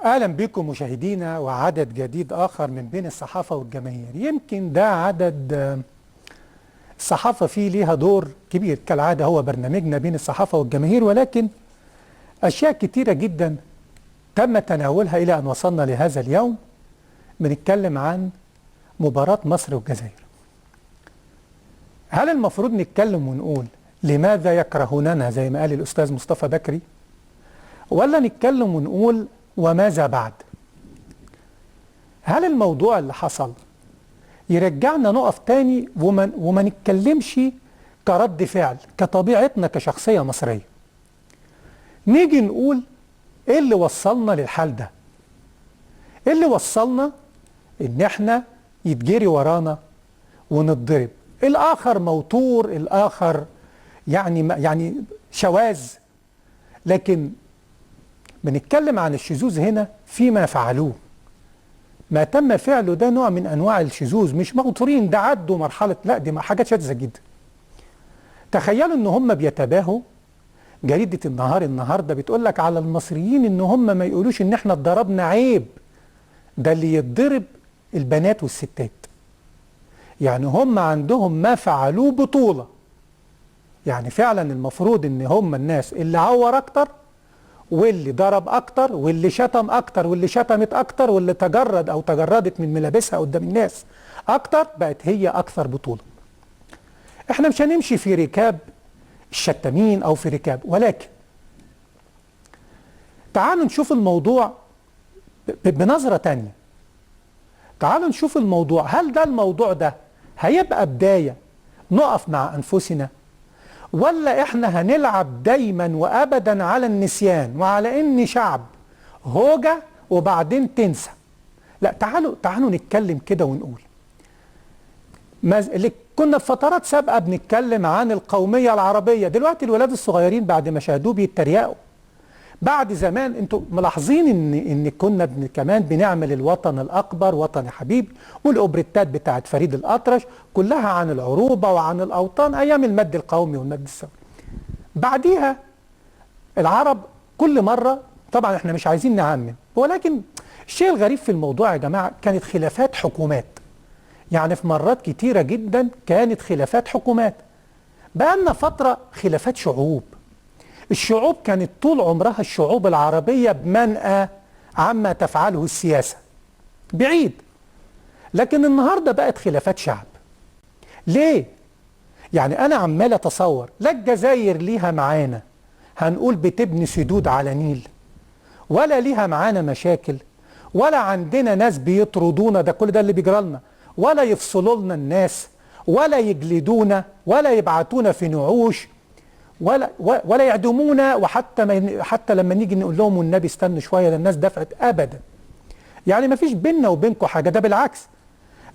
اهلا بكم مشاهدينا وعدد جديد اخر من بين الصحافة والجماهير. يمكن ده عدد الصحافة فيه ليها دور كبير كالعادة، هو برنامجنا بين الصحافة والجماهير، ولكن اشياء كتيرة جدا تم تناولها الى ان وصلنا لهذا اليوم. بنتكلم عن مباراة مصر والجزائر. هل المفروض نتكلم ونقول لماذا يكرهوننا زي ما قال الاستاذ مصطفى بكري، ولا نتكلم ونقول وماذا بعد؟ هل الموضوع اللي حصل يرجعنا نقف تاني وما نتكلمش كرد فعل كطبيعتنا كشخصية مصرية؟ نيجي نقول ايه اللي وصلنا للحال ده؟ ايه اللي وصلنا ان احنا يتجري ورانا ونتضرب؟ الاخر موتور، الاخر يعني شواذ. لكن بنتكلم عن الشذوذ هنا فيما فعلوه. ما تم فعله ده نوع من انواع الشذوذ، مش موتورين، ده عدوا مرحلة، لا دي حاجات شاذة جدا. تخيلوا ان هم بيتباهوا. جريدة النهار النهارده بتقول لك على المصريين ان هم ما يقولوش ان احنا اتضربنا، عيب، ده اللي يتضرب البنات والستات. يعني هم عندهم ما فعلوه بطوله. يعني فعلا المفروض ان هم الناس اللي عور اكتر واللي ضرب اكتر واللي شتم اكتر واللي شتمت اكتر واللي تجرد او تجردت من ملابسها قدام الناس اكتر، بقت هي اكثر بطولة. احنا مش هنمشي في ركاب الشتامين او في ركاب، ولكن تعالوا نشوف الموضوع بنظرة تانية. تعالوا نشوف الموضوع، هل ده الموضوع ده هيبقى بداية نقف مع انفسنا، ولا احنا هنلعب دايما وابدا على النسيان وعلى ان شعب هوجة وبعدين تنسى؟ لا، تعالوا نتكلم كده ونقول اللي كنا في فترات سابقة بنتكلم عن القومية العربية. دلوقتي الولاد الصغيرين بعد ما شاهدوه بيتريقوا. بعد زمان انتوا ملاحظين ان كنا كمان بنعمل الوطن الاكبر، وطن يا حبيبي، والاوبريتات بتاعت فريد الاطرش كلها عن العروبة وعن الاوطان ايام المد القومي والمد الثوري. بعديها العرب كل مرة، طبعا احنا مش عايزين نعمم، ولكن الشيء الغريب في الموضوع يا جماعة كانت خلافات حكومات. يعني في مرات كتيرة جدا كانت خلافات حكومات. بقالنا فترة خلافات شعوب. الشعوب كانت طول عمرها الشعوب العربية بمنأى عما تفعله السياسة بعيد، لكن النهاردة بقت خلافات شعب. ليه؟ يعني أنا عمال أتصور لا الجزائر ليها معانا هنقول بتبني سدود على نيل، ولا ليها معانا مشاكل، ولا عندنا ناس بيطردونا، ده كل ده اللي بيجرالنا، ولا يفصلوا لنا الناس، ولا يجلدونا، ولا يبعتونا في نعوش، ولا يعدمونا، وحتى حتى لما نيجي نقول لهم والنبي استنوا شوية ده الناس دفعت، ابدا. يعني ما فيش بيننا وبينكم حاجة، ده بالعكس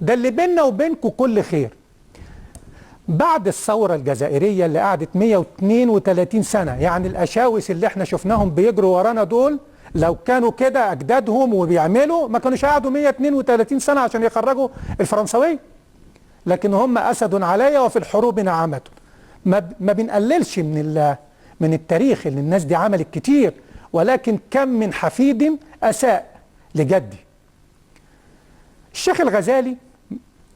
ده اللي بيننا وبينكم كل خير. بعد الثورة الجزائرية اللي قعدت 132 سنة، يعني الاشاوس اللي احنا شفناهم بيجروا ورانا دول لو كانوا كده اجدادهم وبيعملوا ما كانوش قعدوا 132 سنة عشان يخرجوا الفرنساويه، لكن هم اسد علي وفي الحروب نعمه. ما بنقللش من التاريخ اللي الناس دي عملت كتير، ولكن كم من حفيد أساء لجدي. الشيخ الغزالي،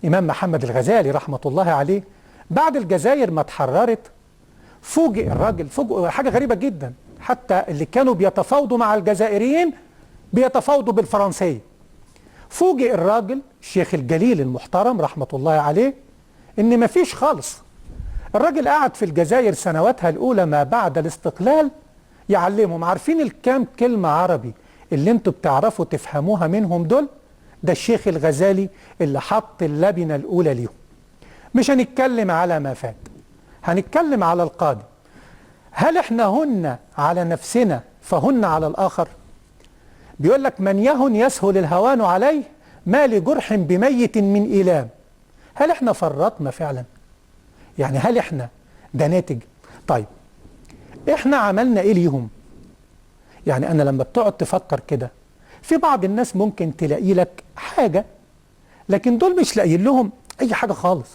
إمام محمد الغزالي رحمة الله عليه، بعد الجزائر ما اتحررت فوجئ الراجل، فوجئ حاجة غريبة جدا، حتى اللي كانوا بيتفاوضوا مع الجزائريين بيتفاوضوا بالفرنسية. فوجئ الراجل الشيخ الجليل المحترم رحمة الله عليه إن مفيش خالص. الراجل قعد في الجزائر سنواتها الأولى ما بعد الاستقلال يعلمهم، عارفين الكام كلمة عربي اللي انتوا بتعرفوا تفهموها منهم دول؟ ده الشيخ الغزالي اللي حط اللبنة الأولى ليهم. مش هنتكلم على ما فات، هنتكلم على القادم. هل احنا هن على نفسنا فهن على الآخر؟ بيقول لك من يهن يسهل الهوان عليه ما لجرح بميت من إيلام. هل احنا فرطنا فعلا؟ يعني هل احنا ده ناتج؟ طيب احنا عملنا ايه ليهم؟ يعني انا لما بتقعد تفكر كده في بعض الناس ممكن تلاقي لك حاجة، لكن دول مش لاقيين لهم اي حاجة خالص.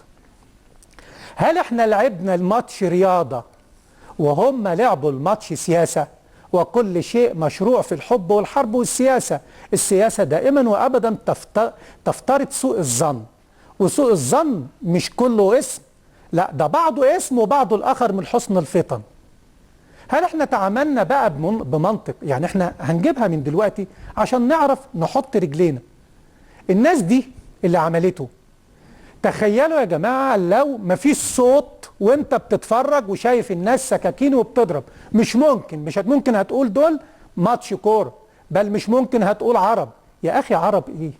هل احنا لعبنا الماتش رياضة وهم لعبوا الماتش سياسة، وكل شيء مشروع في الحب والحرب والسياسة. السياسة دائما وأبدا تفترض سوء الظن، وسوء الظن مش كله اسم، لا ده بعضه اسم وبعضه الآخر من حسن الفطن. هل احنا تعاملنا بقى بمنطق؟ يعني احنا هنجيبها من دلوقتي عشان نعرف نحط رجلينا. الناس دي اللي عملته، تخيلوا يا جماعة لو مفيش صوت وانت بتتفرج وشايف الناس سكاكين وبتضرب، مش ممكن، مش ممكن هتقول دول ماتش كورة، بل مش ممكن هتقول عرب. يا أخي عرب ايه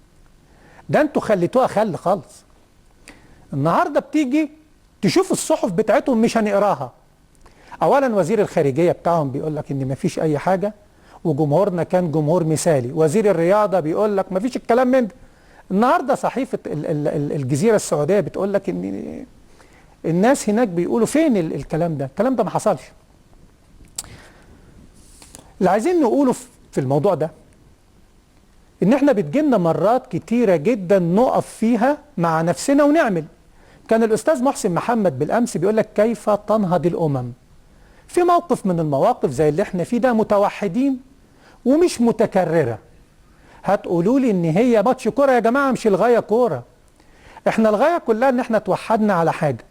ده؟ انتوا خليتوها خل خالص. النهاردة بتيجي تشوف الصحف بتاعتهم مش هنقراها. أولا وزير الخارجية بتاعهم بيقول لك إن مفيش أي حاجة وجمهورنا كان جمهور مثالي. وزير الرياضة بيقول لك مفيش الكلام من ده. النهارده صحيفة الجزيرة السعودية بتقول لك إن الناس هناك بيقولوا فين الكلام ده؟ الكلام ده ما حصلش. اللي عايزين نقوله في الموضوع ده إن احنا بتجيلنا مرات كتيرة جدا نقف فيها مع نفسنا ونعمل. كان الأستاذ محسن محمد بالأمس بيقول لك كيف تنهض الأمم. في موقف من المواقف زي اللي احنا فيه ده متوحدين ومش متكررة. هتقولوا لي ان هي ماتش كورة؟ يا جماعة مش الغاية كورة، احنا الغاية كلها ان احنا توحدنا على حاجة.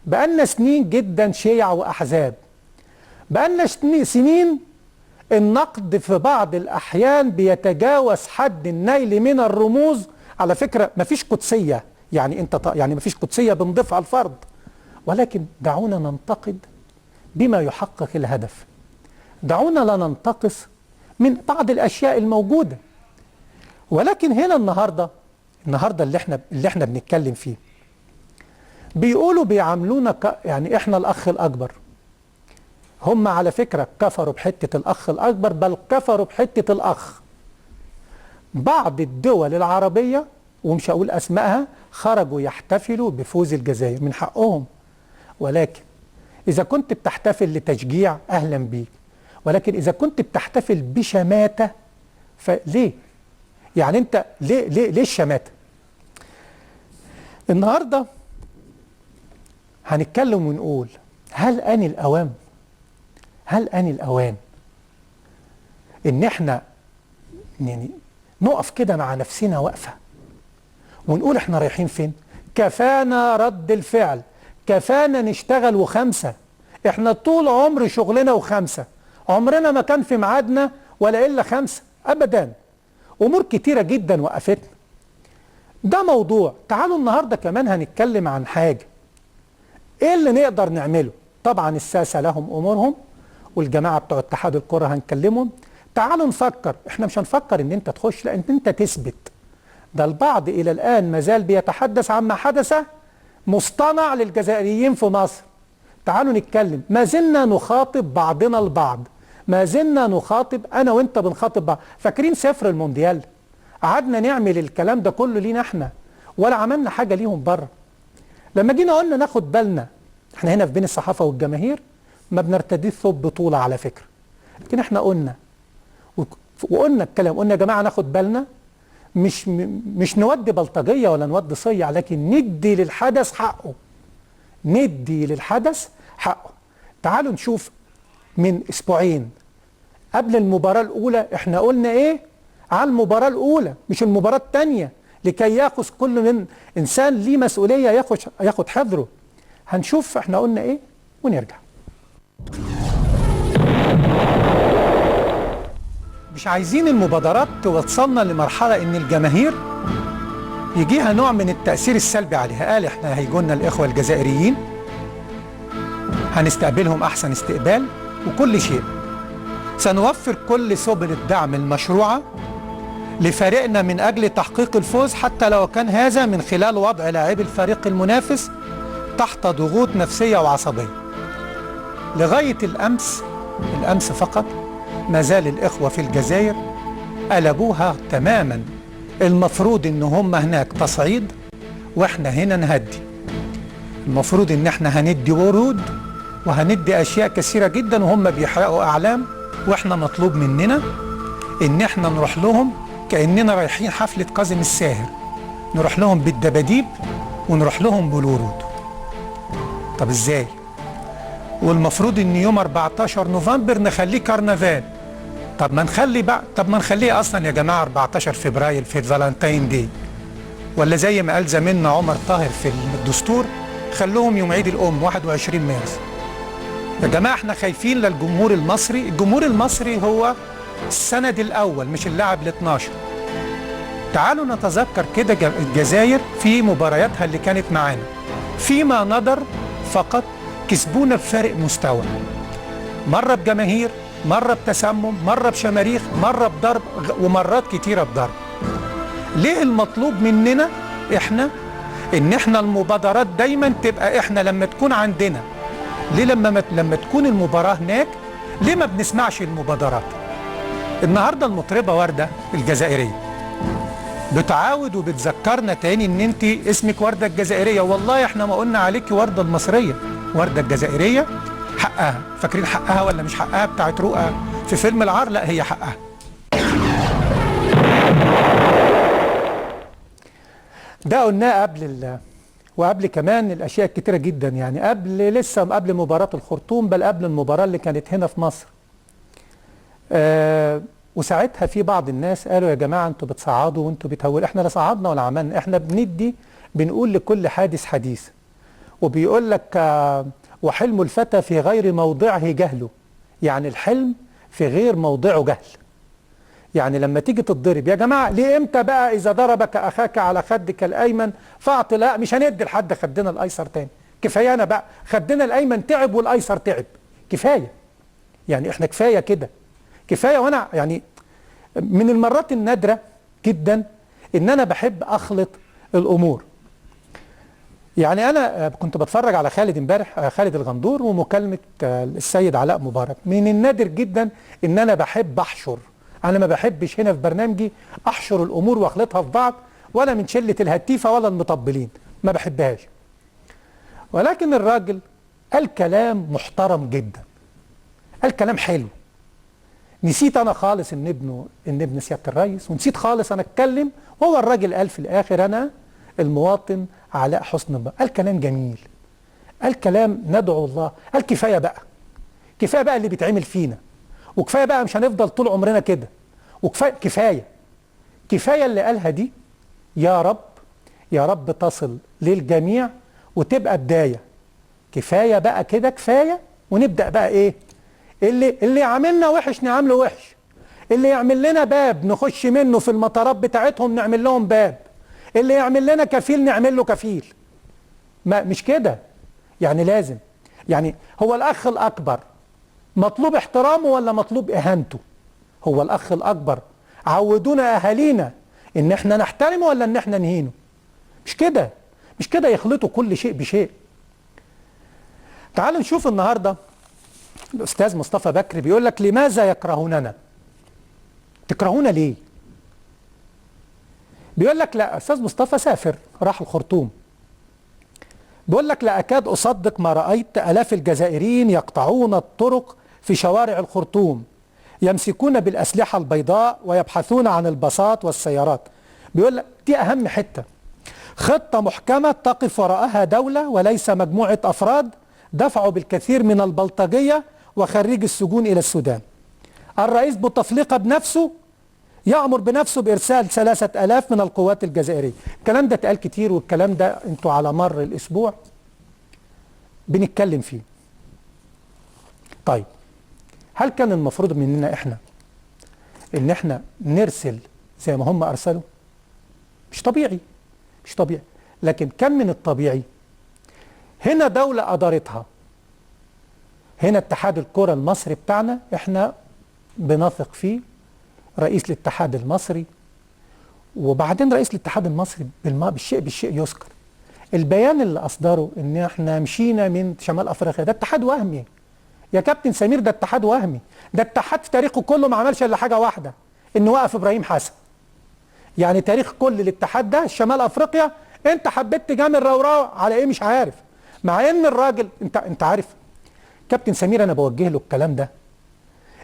بقالنا سنين جدا شيع واحزاب، بقالنا سنين النقد في بعض الاحيان بيتجاوز حد النيل من الرموز. على فكرة مفيش قدسية، يعني انت يعني مفيش قدسية بنضيفها الفرد، ولكن دعونا ننتقد بما يحقق الهدف. دعونا لا ننتقص من بعض الاشياء الموجودة. ولكن هنا النهارده اللي احنا بنتكلم فيه بيقولوا بيعاملونا يعني احنا الاخ الاكبر. هم على فكرة كفروا بحته الاخ الاكبر، بل كفروا بحته الاخ. بعض الدول العربية ومش هقول اسمائها خرجوا يحتفلوا بفوز الجزائر، من حقهم. ولكن اذا كنت بتحتفل لتشجيع اهلا بيك، ولكن اذا كنت بتحتفل بشماته فليه؟ يعني انت ليه ليه ليه الشماته؟ النهارده هنتكلم ونقول هل آن الاوان؟ هل آن الاوان ان احنا يعني نقف كده مع نفسنا وقفه ونقول احنا رايحين فين؟ كفانا رد الفعل، كفانا نشتغل وخمسة. احنا طول عمر شغلنا وخمسة، عمرنا ما كان في ميعادنا ولا الا خمسة ابدا. امور كتيرة جدا وقفتنا. ده موضوع. تعالوا النهارده كمان هنتكلم عن حاجة، ايه اللي نقدر نعمله؟ طبعا الساسه لهم امورهم والجماعة بتوع اتحاد الكره هنكلمهم. تعالوا نفكر، احنا مش هنفكر ان انت تخش، لا ان انت تثبت. ده البعض الى الان مازال بيتحدث عما حدث مصطنع للجزائريين في مصر. تعالوا نتكلم، ما زلنا نخاطب بعضنا البعض، ما زلنا نخاطب، انا وانت بنخاطب بعض. فاكرين سفر المونديال؟ قعدنا نعمل الكلام ده كله لينا احنا، ولا عملنا حاجة ليهم بره. لما جينا قلنا ناخد بالنا، احنا هنا في بين الصحافة والجماهير ما بنرتديش ثوب بطوله على فكرة، لكن احنا قلنا وقلنا الكلام، قلنا يا جماعة ناخد بالنا، مش نودي بلطجيه ولا نودي صيع، لكن ندي للحدث حقه، ندي للحدث حقه. تعالوا نشوف من اسبوعين قبل المباراة الاولى احنا قلنا ايه على المباراة الاولى، مش المباراة الثانية، لكي ياخذ كل من انسان ليه مسؤولية ياخد حذره. هنشوف احنا قلنا ايه ونرجع. مش عايزين المبادرات توصلنا لمرحلة ان الجماهير يجيها نوع من التأثير السلبي عليها. قال احنا هيجونا الاخوة الجزائريين هنستقبلهم احسن استقبال وكل شيء، سنوفر كل سبل الدعم المشروعة لفريقنا من اجل تحقيق الفوز، حتى لو كان هذا من خلال وضع لاعبي الفريق المنافس تحت ضغوط نفسية وعصبية. لغاية الامس فقط ما زال الإخوة في الجزائر قلبوها تماما. المفروض إن هم هناك تصعيد وإحنا هنا نهدي. المفروض إن إحنا هندي ورود وهندي أشياء كثيرة جدا، وهم بيحرقوا أعلام، وإحنا مطلوب مننا إن إحنا نروح لهم كأننا رايحين حفلة كاظم الساهر، نروح لهم بالدباديب ونروح لهم بالورود. طب إزاي؟ والمفروض ان يوم 14 نوفمبر نخليه كرنفال. طب ما نخلي بقى، طب ما نخليه اصلا يا جماعة 14 فبراير في ال Valentine Day، ولا زي ما قال زميلنا عمر طاهر في الدستور خلوهم يوم عيد الام 21 مارس. يا جماعة احنا خايفين للجمهور المصري، الجمهور المصري هو السند الاول مش اللاعب ال 12. تعالوا نتذكر كده الجزائر في مبارياتها اللي كانت معانا، فيما نظر فقط كسبونا بفارق مستوى، مرة بجماهير، مرة بتسمم، مرة بشماريخ، مرة بضرب، ومرات كتيرة بضرب. ليه المطلوب مننا احنا ان احنا المبادرات دايما تبقى احنا لما تكون عندنا؟ ليه لما تكون المباراة هناك ليه ما بنسمعش المبادرات؟ النهارده المطربة وردة الجزائرية بتعاود وبتذكرنا تاني ان انت اسمك وردة الجزائرية. والله احنا ما قلنا عليكي وردة المصرية، وردة الجزائرية حقها. فاكرين حقها ولا مش حقها بتاعت رؤى في فيلم العار؟ لا هي حقها. ده قلناه قبل وقبل كمان الاشياء كتيرة جدا، يعني قبل لسه قبل مباراة الخرطوم، بل قبل المباراة اللي كانت هنا في مصر. وساعتها في بعض الناس قالوا يا جماعة انتوا بتصعدوا وانتوا بتهولوا. احنا لا صعدنا ولا عملنا، احنا بندي، بنقول لكل حادث حديث. وبيقول لك وحلم الفتى في غير موضعه جهله، يعني الحلم في غير موضعه جهل. يعني لما تيجي تتضرب يا جماعة ليه امتى بقى؟ اذا ضربك اخاك على خدك الايمن فاعط، لا مش هندي لحد خدنا الايسر تاني، كفاية انا بقى خدنا الايمن تعب والايسر تعب، كفاية. يعني احنا كفاية كده، كفاية. وانا يعني من المرات النادرة جدا ان انا بحب اخلط الامور. يعني انا كنت بتفرج على خالد امبارح، خالد الغندور، ومكالمه السيد علاء مبارك. من النادر جدا ان انا بحب احشر، انا ما بحبش هنا في برنامجي احشر الامور واخلطها في بعض، ولا من شله الهتيفه ولا المطبلين، ما بحبهاش. ولكن الراجل قال كلام محترم جدا، قال كلام حلو. نسيت انا خالص ان ابنه، ان ابن سيادة الرئيس، ونسيت خالص انا اتكلم. وهو الراجل قال في الاخر انا المواطن علاء حسني مبارك. قال كلام جميل، قال كلام ندعو الله، قال كفاية بقى، كفاية بقى اللي بيتعمل فينا، وكفاية بقى مش هنفضل طول عمرنا كده، وكفاية كفاية كفاية اللي قالها دي. يا رب يا رب تصل للجميع وتبقى بداية. كفاية بقى كده، كفاية. ونبدا بقى ايه؟ اللي عاملنا وحش نعامله وحش، اللي يعمل لنا باب نخش منه في المطارات بتاعتهم نعمل لهم باب، اللي يعمل لنا كفيل نعمل له كفيل. ما مش كده يعني، لازم يعني هو الاخ الاكبر مطلوب احترامه ولا مطلوب اهانته؟ هو الاخ الاكبر عودونا اهالينا ان احنا نحترمه ولا ان احنا نهينه؟ مش كده، مش كده يخلطوا كل شيء بشيء. تعالوا نشوف النهارده الاستاذ مصطفى بكري بيقول لك لماذا يكرهوننا؟ تكرهونا ليه؟ بيقول لك لا، استاذ مصطفى سافر راح الخرطوم، بيقول لك لا اكاد اصدق ما رايت، الاف الجزائريين يقطعون الطرق في شوارع الخرطوم، يمسكون بالاسلحة البيضاء ويبحثون عن الباصات والسيارات. بيقول لك دي اهم حتة، خطه محكمة تقف وراءها دولة وليس مجموعة افراد دفعوا بالكثير من البلطجيه وخريج السجون الى السودان. الرئيس بوتفليقه بنفسه يأمر بنفسه بإرسال 3000 من القوات الجزائرية. الكلام ده اتقال كتير، والكلام ده انتوا على مر الأسبوع بنتكلم فيه. طيب هل كان المفروض مننا احنا ان احنا نرسل زي ما هم أرسلوا؟ مش طبيعي، مش طبيعي. لكن كان من الطبيعي هنا دولة أدارتها، هنا اتحاد الكرة المصري بتاعنا احنا بنثق فيه، رئيس الاتحاد المصري، وبعدين رئيس الاتحاد المصري بالشيء بالشيء يذكر. البيان اللي اصدره ان احنا مشينا من شمال افريقيا، ده اتحاد وهمي يا كابتن سمير، ده اتحاد وهمي، ده اتحاد في تاريخه كله ما عملش الا حاجة واحدة، انه وقف ابراهيم حسن. يعني تاريخ كل الاتحاد ده شمال افريقيا انت حبيت تجامل روراوه على ايه مش عارف، مع ان الراجل انت عارف كابتن سمير، انا بوجه له الكلام ده،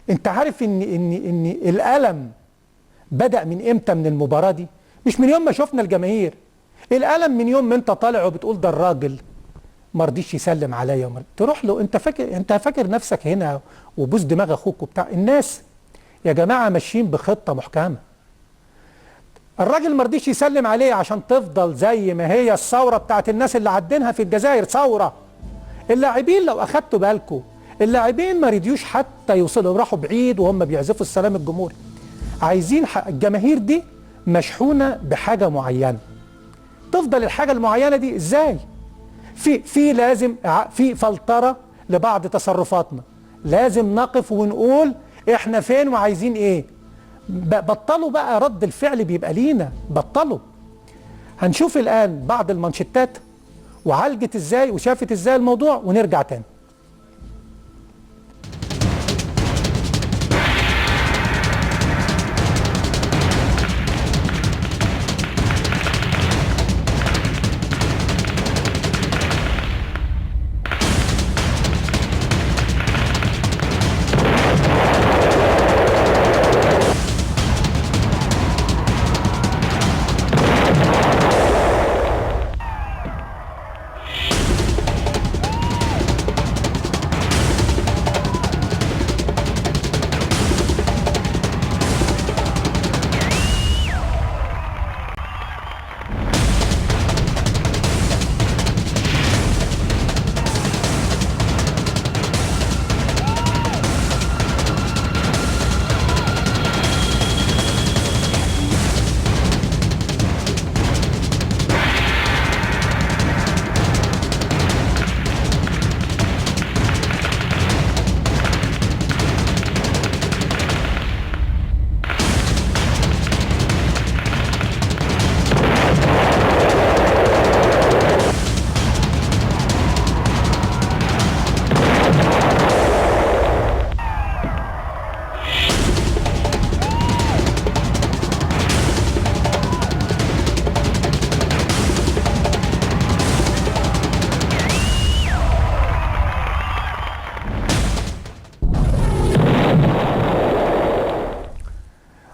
انت عارف ان ان ان الالم بدأ من امتى؟ من المباراة دي، مش من يوم ما شفنا الجماهير. الالم من يوم ما انت طالع وبتقول ده الراجل ما رضيش يسلم عليا، تروح له انت فاكر، انت فاكر نفسك هنا وبوس دماغ اخوك وبتاع. الناس يا جماعة ماشيين بخطه محكمة. الراجل ما رضيش يسلم عليه عشان تفضل زي ما هي الثورة بتاعت الناس اللي عدينها في الجزائر ثورة. اللاعبين لو اخدتوا بالكم اللاعبين ما رضيوش حتى يوصلوا، راحوا بعيد وهم بيعزفوا السلام الجمهوري. عايزين الجماهير دي مشحونه بحاجة معينة، تفضل الحاجة المعينة دي ازاي؟ في لازم في فلترة لبعض تصرفاتنا، لازم نقف ونقول احنا فين وعايزين ايه. بطلوا بقى رد الفعل بيبقى لينا، بطلوا. هنشوف الآن بعض المانشيتات وعالجت ازاي وشافت ازاي الموضوع ونرجع تاني.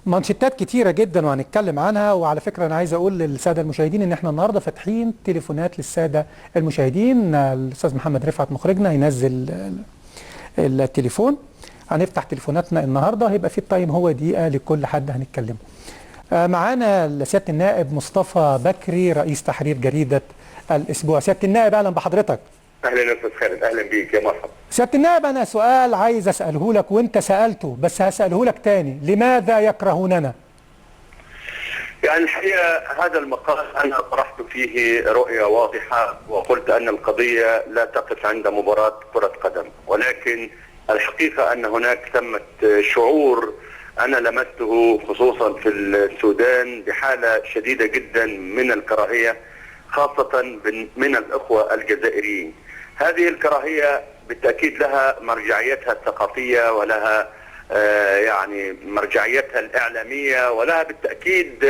مانشيتات كتيرة جدا وهنتكلم عنها. وعلى فكرة أنا عايز أقول للسادة المشاهدين إن إحنا النهاردة فاتحين تليفونات للسادة المشاهدين. الأستاذ محمد رفعت مخرجنا ينزل التليفون، هنفتح تليفوناتنا النهاردة، هيبقى في ال time هو دقيقة لكل حد هنتكلمه. معانا سيادة النائب مصطفى بكري رئيس تحرير جريدة الأسبوع. سيادة النائب أهلا بحضرتك. أهلا يا أستاذ خالد، أهلا بيك، يا مرحبا. سيادة النائب أنا سؤال عايز أسأله لك وأنت سألته بس هسأله لك تاني، لماذا يكرهوننا؟ يعني الحقيقة هذا المقال أنا طرحت فيه رؤية واضحة وقلت أن القضية لا تقف عند مباراة كرة قدم، ولكن الحقيقة أن هناك ثمة شعور أنا لمسته خصوصا في السودان بحالة شديدة جدا من الكراهية، خاصة من الأخوة الجزائريين. هذه الكراهية بالتأكيد لها مرجعيتها الثقافية ولها يعني مرجعيتها الإعلامية، ولها بالتأكيد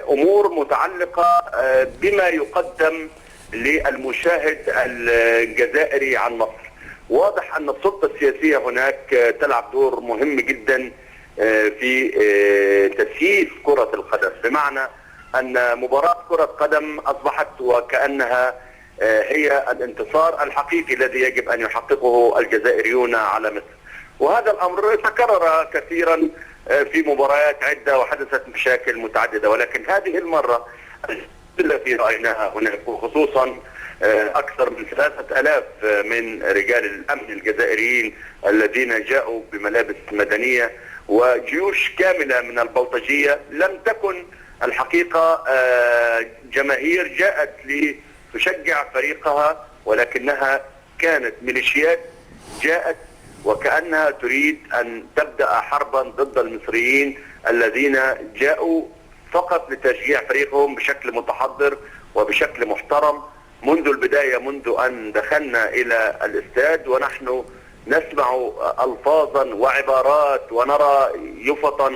أمور متعلقة بما يقدم للمشاهد الجزائري عن مصر. واضح أن السلطة السياسية هناك تلعب دور مهم جدا في تسييس كرة القدم، بمعنى أن مباراة كرة قدم أصبحت وكأنها هي الانتصار الحقيقي الذي يجب أن يحققه الجزائريون على مصر. وهذا الأمر تكرر كثيرا في مباريات عدة وحدثت مشاكل متعددة، ولكن هذه المرة التي رأيناها هناك وخصوصا أكثر من 3000 من رجال الأمن الجزائريين الذين جاءوا بملابس مدنية وجيوش كاملة من البلطجية، لم تكن الحقيقة جماهير جاءت لتشجع فريقها، ولكنها كانت ميليشيات جاءت وكأنها تريد أن تبدأ حربا ضد المصريين الذين جاءوا فقط لتشجيع فريقهم بشكل متحضر وبشكل محترم منذ البداية، منذ أن دخلنا إلى الاستاد ونحن نسمع ألفاظا وعبارات ونرى يفطا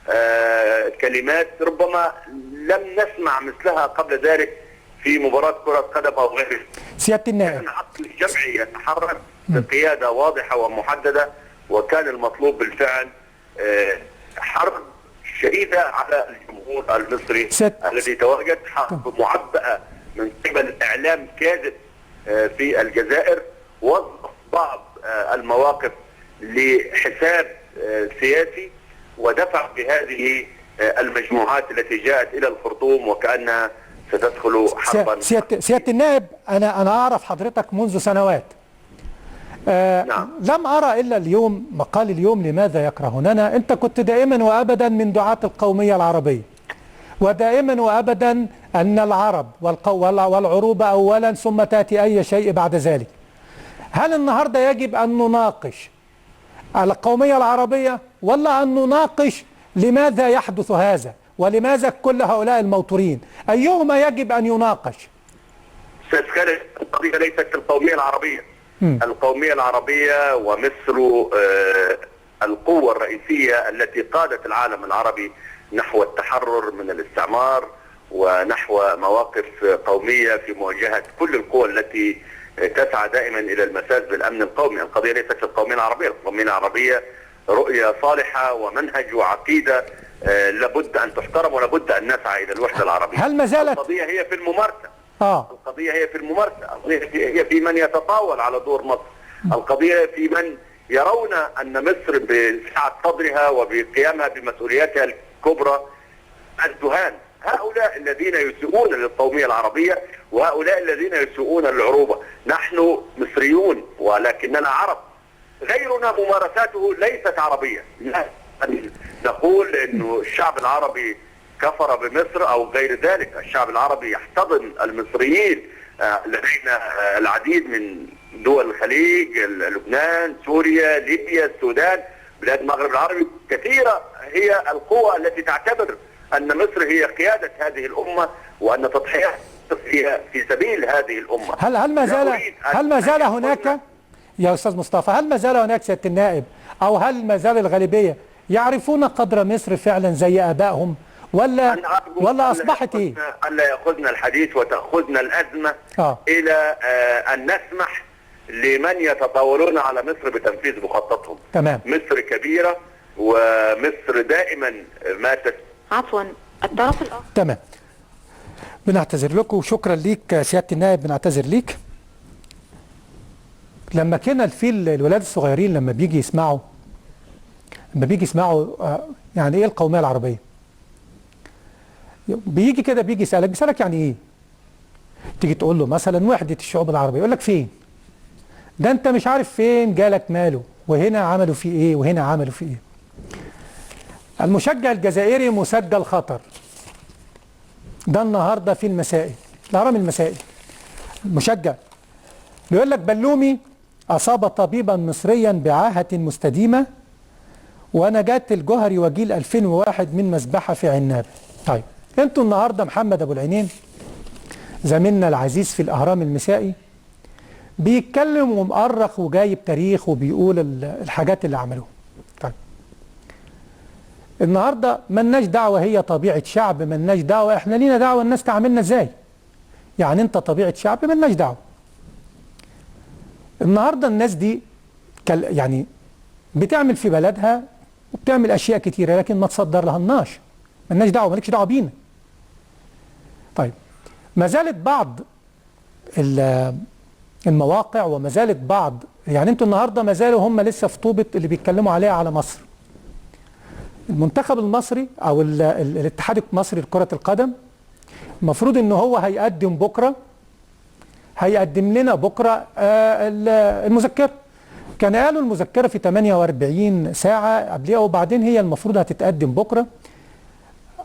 وكلمات ربما لم نسمع مثلها قبل ذلك في مباراة كرة قدم أو غيرها. سيادة النائب، كان عقل جمعي يتحرك بقيادة واضحة ومحددة، وكان المطلوب بالفعل حرب شديدة على الجمهور المصري الذي تواجد، حرب معبأة من قبل إعلام كاذب في الجزائر، وظف بعض المواقف لحساب سياسي ودفع بهذه المجموعات التي جاءت إلى الخرطوم وكأنها ستدخل حربا. سيادة النائب، أنا أعرف حضرتك منذ سنوات. نعم. لم أرى إلا اليوم مقال اليوم لماذا يكرهوننا. أنت كنت دائما وأبدا من دعاة القومية العربية، ودائما وأبدا أن العرب والعروبة أولا ثم تأتي أي شيء بعد ذلك. هل النهاردة يجب أن نناقش القومية العربية، ولا أن نناقش لماذا يحدث هذا ولماذا كل هؤلاء الموتورين؟ أيهما يجب أن يناقش؟ أستاذ خالد، القضية ليست القومية العربية. القومية العربية ومصر القوة الرئيسية التي قادت العالم العربي نحو التحرر من الاستعمار ونحو مواقف قومية في مواجهة كل القوى التي تسعى دائما إلى المساس بالأمن القومي. القضية ليست القومية العربية. القومية العربية رؤية صالحة ومنهج وعقيدة لابد أن تحترم ولابد أن نسعى إلى الوحدة العربية. هل ما زالت القضية هي في الممارسة؟ القضية هي في الممارسة، القضية هي في من يتطاول على دور مصر، القضية في من يرون أن مصر بسعة صدرها وبقيامها بمسؤولياتها الكبرى الدهان. هؤلاء الذين يسيئون للقومية العربية وهؤلاء الذين يسيئون للعروبة. نحن مصريون ولكننا عرب، غيرنا ممارساته ليست عربية. لا نقول أنه الشعب العربي كفر بمصر أو غير ذلك. الشعب العربي يحتضن المصريين. لدينا العديد من دول الخليج، لبنان، سوريا، ليبيا، السودان، بلاد المغرب العربي كثيرة هي القوى التي تعتبر أن مصر هي قيادة هذه الأمة وأن تضحيات هي في سبيل هذه الأمة. هل ما زال هناك يا أستاذ مصطفى، هل ما زال هناك سيادة النائب، أو هل ما زال الغالبية يعرفون قدر مصر فعلا زي آبائهم، ولا أصبحت إيه؟ ألا يأخذنا الحديث وتأخذنا الأزمة إلى أن نسمح لمن يتطاولون على مصر بتنفيذ مخططهم. تمام. مصر كبيرة ومصر دائما ما عفوا الطرف الآخر. تمام. بنعتذر لكم وشكرا ليك سيادة النائب، بنعتذر ليك. لما كان الفيل الولاد الصغيرين لما بيجي يسمعوا يعني ايه القومية العربية؟ بيجي كده بيجي يسألك، بيسألك يعني ايه؟ تيجي تقول له مثلا وحدة الشعوب العربية، يقول لك فين؟ ده انت مش عارف فين جالك ماله، وهنا عملوا فيه ايه، وهنا عملوا فيه ايه. المشجع الجزائري مسجل خطر. ده النهارده في المسائي، الهرم المسائي. المشجع بيقول لك بلومي أصاب طبيبا مصريا بعاهة مستديمة ونجاة الجوهري وجيل 2001 من مذبحة في عنابة. طيب انتوا النهارده محمد أبو العينين زميلنا العزيز في الأهرام المسائي بيتكلم ومؤرخ وجايب تاريخ وبيقول الحاجات اللي عملوها. طيب النهارده ملناش دعوة، هي طبيعة شعب ملناش دعوة، احنا لينا دعوة الناس تعاملنا ازاي. يعني انت طبيعة شعب ملناش دعوة. النهارده الناس دي يعني بتعمل في بلدها وبتعمل اشياء كتيرة، لكن ما تصدر لهناش، ملناش دعوه، مالكش دعوه بينا. طيب ما زالت بعض المواقع وما زالت بعض، يعني انتوا النهارده ما زالوا هم لسه في طوبة اللي بيتكلموا عليها على مصر. المنتخب المصري او الاتحاد المصري لكرة القدم المفروض ان هو هيقدم بكره، هيقدم لنا بكره المذكرة. كان قالوا المذكرة في 48 ساعة قبلها، وبعدين هي المفروض هتتقدم بكره،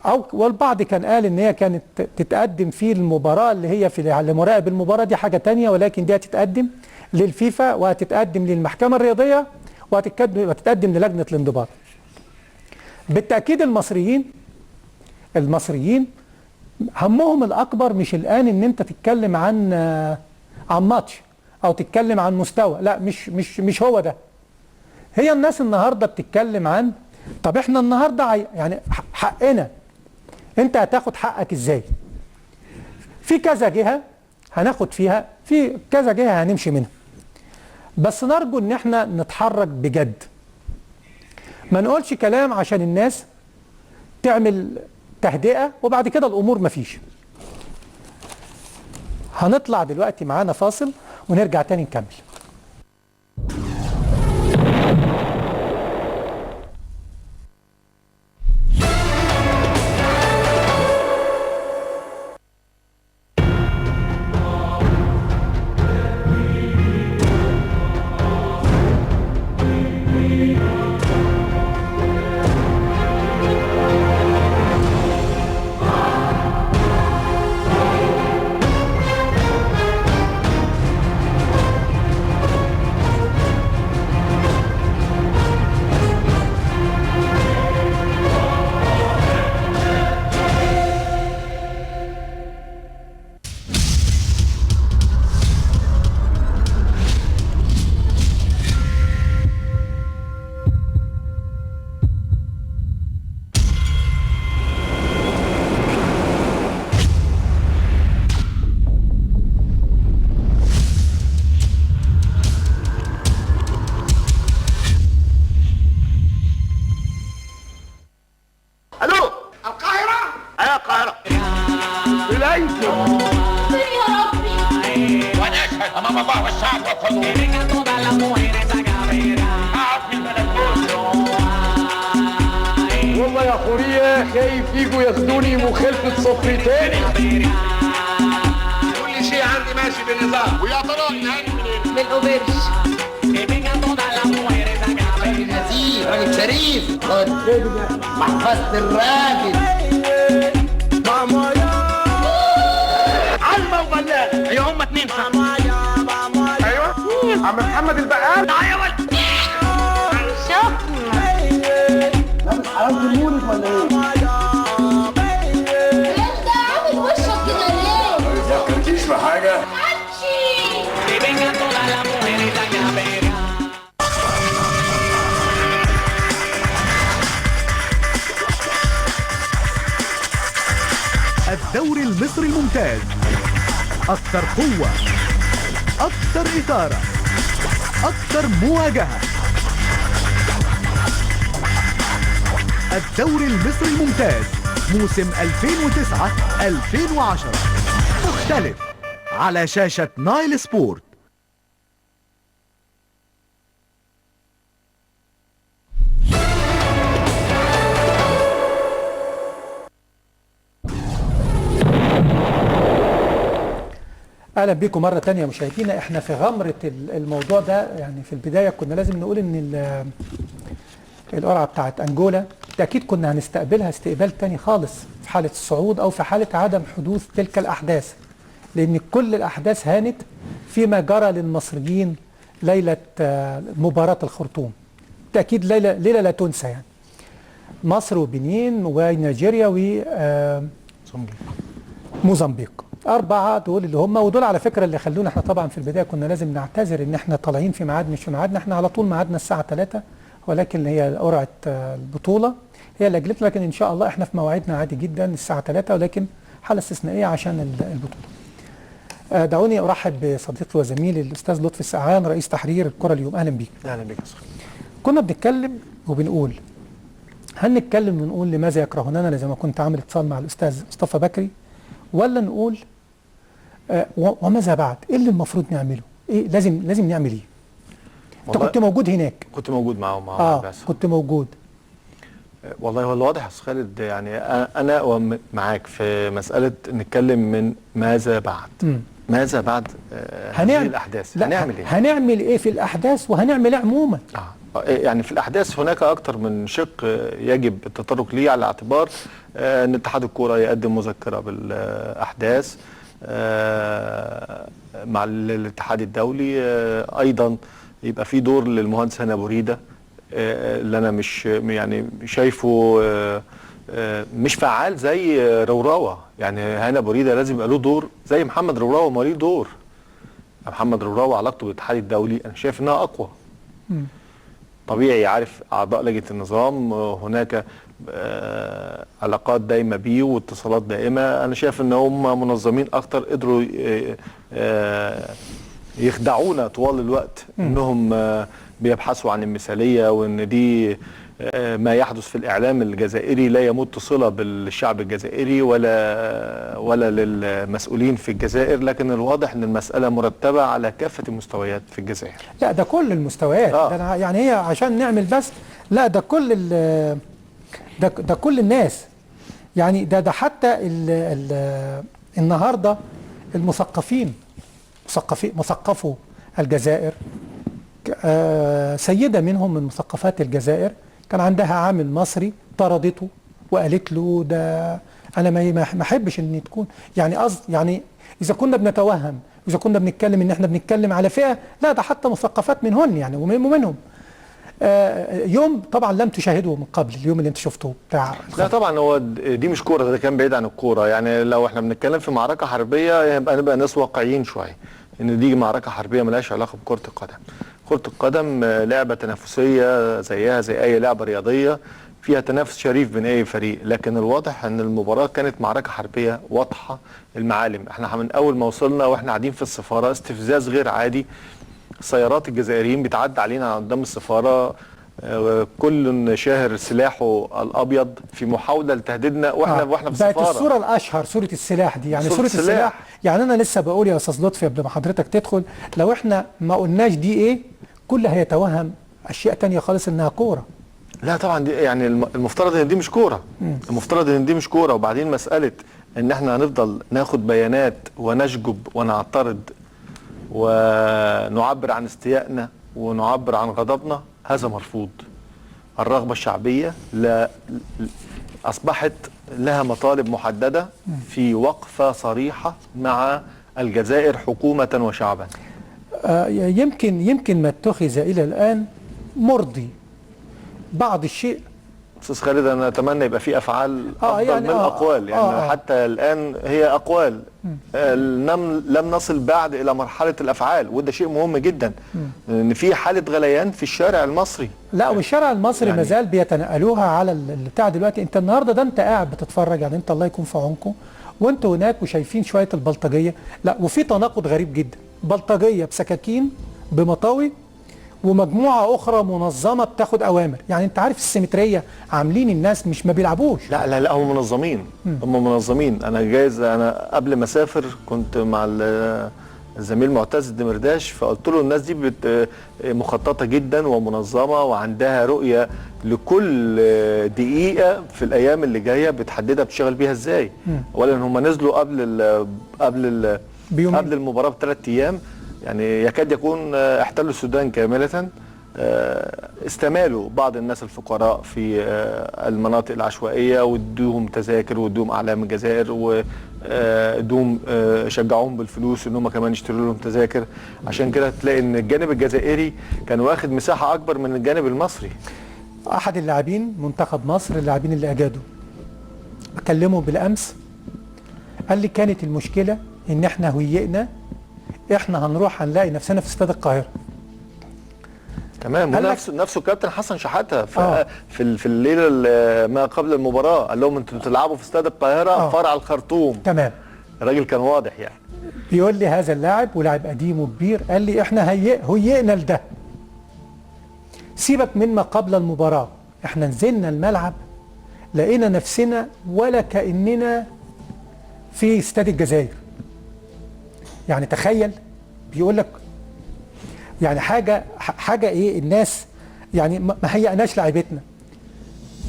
او والبعض كان قال ان هي كانت تتقدم في المباراة اللي هي في لمراقب المباراة، دي حاجة ثانية، ولكن دي هتتقدم للفيفا وهتتقدم للمحكمة الرياضية وهتتقدم للجنة الانضباط. بالتاكيد المصريين همهم الاكبر مش الان ان انت تتكلم عن ماتش او تتكلم عن مستوى، لا مش مش مش هو ده. هي الناس النهارده بتتكلم عن طب احنا النهارده يعني حقنا، انت هتاخد حقك ازاي؟ في كذا جهة هناخد فيها، في كذا جهة هنمشي منها، بس نرجو ان احنا نتحرك بجد، ما نقولش كلام عشان الناس تعمل تهدئة وبعد كده الأمور مفيش. هنطلع دلوقتي معانا فاصل ونرجع تاني نكمل. اقعد في البلكونه. والله يا خورية خايف يجوا ياخدوني مخالفة صف تاني. كل شيء عندي ماشي بالنظام. ويا ترى الهاني منين؟ من الأوبرج. راجل نزيه، راجل شريف، محفظة الراجل. علمة وبلاغ هي هما اتنين صح؟ ايوه عم محمد البقال. لابس حرامة المولد ولا ايه؟ انت عامل وشك كده ليه؟ ما بتفكركيش في حاجة؟ الدوري المصري الممتاز، أكثر قوة، أكثر إثارة، أكثر مواجهة. الدوري المصري الممتاز موسم 2009-2010 مختلف على شاشة نايل سبورت. اهلا بيكم مرة تانية مشاهدينا. احنا في غمره الموضوع ده، يعني في البداية كنا لازم نقول ان القرعة بتاعت انجولا بالتاكيد كنا هنستقبلها استقبال تاني خالص في حاله الصعود او في حاله عدم حدوث تلك الاحداث، لان كل الاحداث هانت فيما جرى للمصريين ليلة مباراة الخرطوم. بالتاكيد ليلة لا تنسى، يعني مصر وبنين ونيجيريا وموزمبيق، أربعة دول اللي هم، ودول على فكرة اللي خلونا احنا طبعا في البداية كنا لازم نعتذر ان احنا طالعين في ميعاد مش في ميعادنا، احنا على طول ميعادنا الساعة 3، ولكن هي قرعة البطولة هي اللي أجلتنا، لكن ان شاء الله احنا في مواعيدنا عادي جدا الساعة 3، ولكن حالة استثنائية عشان البطولة. دعوني أرحب بصديقي وزميلي الأستاذ لطفي السقعان رئيس تحرير الكرة اليوم. أهلا بيك. أهلا بيك يا صاحبي. كنا بنتكلم وبنقول هل نتكلم ونقول لماذا يكرهوننا زي ما كنت عامل اتصال مع الأستاذ مصطفى بكري، ولا نقول وماذا بعد؟ ايه اللي المفروض نعمله؟ ايه لازم نعمل ايه؟ انت كنت موجود هناك. كنت موجود معاهم مع كنت موجود. والله هو الواضح يا استاذ خالد، يعني انا معاك في مسالة نتكلم من ماذا بعد. ماذا بعد هذه الاحداث؟ هنعمل ايه؟ هنعمل ايه في الاحداث وهنعمل ايه عموما؟ يعني في الاحداث هناك اكثر من شق يجب التطرق ليه، على اعتبار ان اتحاد الكورة يقدم مذكره بالاحداث مع الاتحاد الدولي، ايضا يبقى في دور للمهندس هاني ابو ريده اللي انا مش يعني شايفه مش فعال زي روراوه. يعني هاني ابو ريده لازم يبقى له دور زي محمد روراوه، ما ليه دور. محمد روراوه علاقته بالاتحاد الدولي انا شايف انها اقوى. طبيعي عارف اعضاء لجنة النظام، هناك علاقات دايمه بيه واتصالات دائمة. انا شايف ان هم منظمين اكتر، قدروا يخدعونا طوال الوقت انهم بيبحثوا عن المثالية، وان دي ما يحدث في الاعلام الجزائري لا يمت صله بالشعب الجزائري ولا للمسؤولين في الجزائر، لكن الواضح ان المسالة مرتبه على كافة المستويات في الجزائر. لا ده كل المستويات. ده يعني هي عشان نعمل بس، لا ده كل ده كل الناس، يعني ده حتى ال النهارده المثقفين، مثقفوا الجزائر، سيده منهم من مثقفات الجزائر كان عندها عامل مصري طردته وقالت له ده انا ما احبش ان تكون، يعني قصد، يعني اذا كنا بنتوهم، اذا كنا بنتكلم ان احنا بنتكلم على فئة، لا ده حتى مثقفات منهن يعني ومنهم. يوم طبعا لم تشاهده من قبل، اليوم اللي انت شفته بتاع. لا طبعا هو دي مش كورة، ده كان بعيد عن الكورة. يعني لو احنا بنتكلم في معركة حربيه يبقى نبقى ناس واقعيين شوية، ان دي معركة حربيه ملهاش علاقة بكره القدم. كره القدم لعبه تنافسية زيها زي اي لعبه رياضية، فيها تنافس شريف بين اي فريق، لكن الواضح ان المباراة كانت معركة حربيه واضحة المعالم. احنا من اول ما وصلنا واحنا قاعدين في السفارة استفزاز غير عادي، سيارات الجزائريين بتعدي علينا قدام السفارة، كل شاهر سلاحه الابيض في محاولة لتهديدنا، واحنا في السفارة. بقت الصورة الاشهر صوره السلاح دي، يعني صوره السلاح. يعني انا لسه بقول يا استاذ لطفي قبل ما حضرتك تدخل، لو احنا ما قلناش دي ايه، كل هيتوهم اشياء تانية خالص انها كورة. لا طبعا دي يعني المفترض ان دي مش كورة. المفترض ان دي مش كورة. وبعدين مسالة ان احنا هنفضل ناخد بيانات ونشجب ونعترض ونعبر عن استيائنا ونعبر عن غضبنا، هذا مرفوض. الرغبة الشعبية لا اصبحت لها مطالب محددة في وقفه صريحه مع الجزائر حكومة وشعبا. يمكن ما اتخذ الى الان مرضي بعض الشيء. استاذ خالد، انا اتمنى يبقى في افعال افضل يعني من الاقوال. يعني حتى الان هي اقوال، لم نصل بعد الى مرحلة الافعال، وده شيء مهم جدا. ان في حاله غليان في الشارع المصري. لا، والشارع المصري يعني مازال بيتنقلوها على البتاع دلوقتي. انت النهارده ده انت قاعد بتتفرج، يعني انت الله يكون في عونكم وانتوا هناك وشايفين شوية البلطجيه. لا، وفي تناقض غريب جدا، بلطجيه بسكاكين بمطاوي ومجموعة اخرى منظمة بتاخد اوامر. يعني انت عارف السيمتريه، عاملين الناس مش ما بيلعبوش. لا لا لا، هم منظمين. هم منظمين. انا جايز انا قبل ما اسافر كنت مع الزميل معتز الدمرداش، فقلت له الناس دي مخططه جدا ومنظمة وعندها رؤية لكل دقيقة في الايام اللي جاية، بتحددها بتشتغل بيها ازاي. اولا هم نزلوا قبل المباراة ب3 ايام، يعني يكاد يكون احتلوا السودان كاملة. استمالوا بعض الناس الفقراء في المناطق العشوائية، وادوهم تذاكر وادوهم أعلام الجزائر، وادوهم شجعوهم بالفلوس ان هم كمان يشتروا لهم تذاكر. عشان كده تلاقي ان الجانب الجزائري كان واخد مساحة أكبر من الجانب المصري. أحد اللاعبين منتخب مصر، اللاعبين اللي أجادوا، أكلمه بالأمس، قال لي كانت المشكلة إن احنا هيئنا، احنا هنروح هنلاقي نفسنا في استاد القاهرة. تمام. نفسه الكابتن حسن شحاته في الليلة ما قبل المباراة قال لهم انتوا بتلعبوا في استاد القاهرة فرع الخرطوم. تمام. الراجل كان واضح يعني. بيقول لي هذا اللاعب ولاعب قديم وكبير، قال لي احنا هيئنا لده. سيبك من ما قبل المباراة، احنا نزلنا الملعب لقينا نفسنا ولا كاننا في استاد الجزائر. يعني تخيل، بيقول لك يعني حاجة ايه الناس، يعني ما هيئناش لعيبتنا.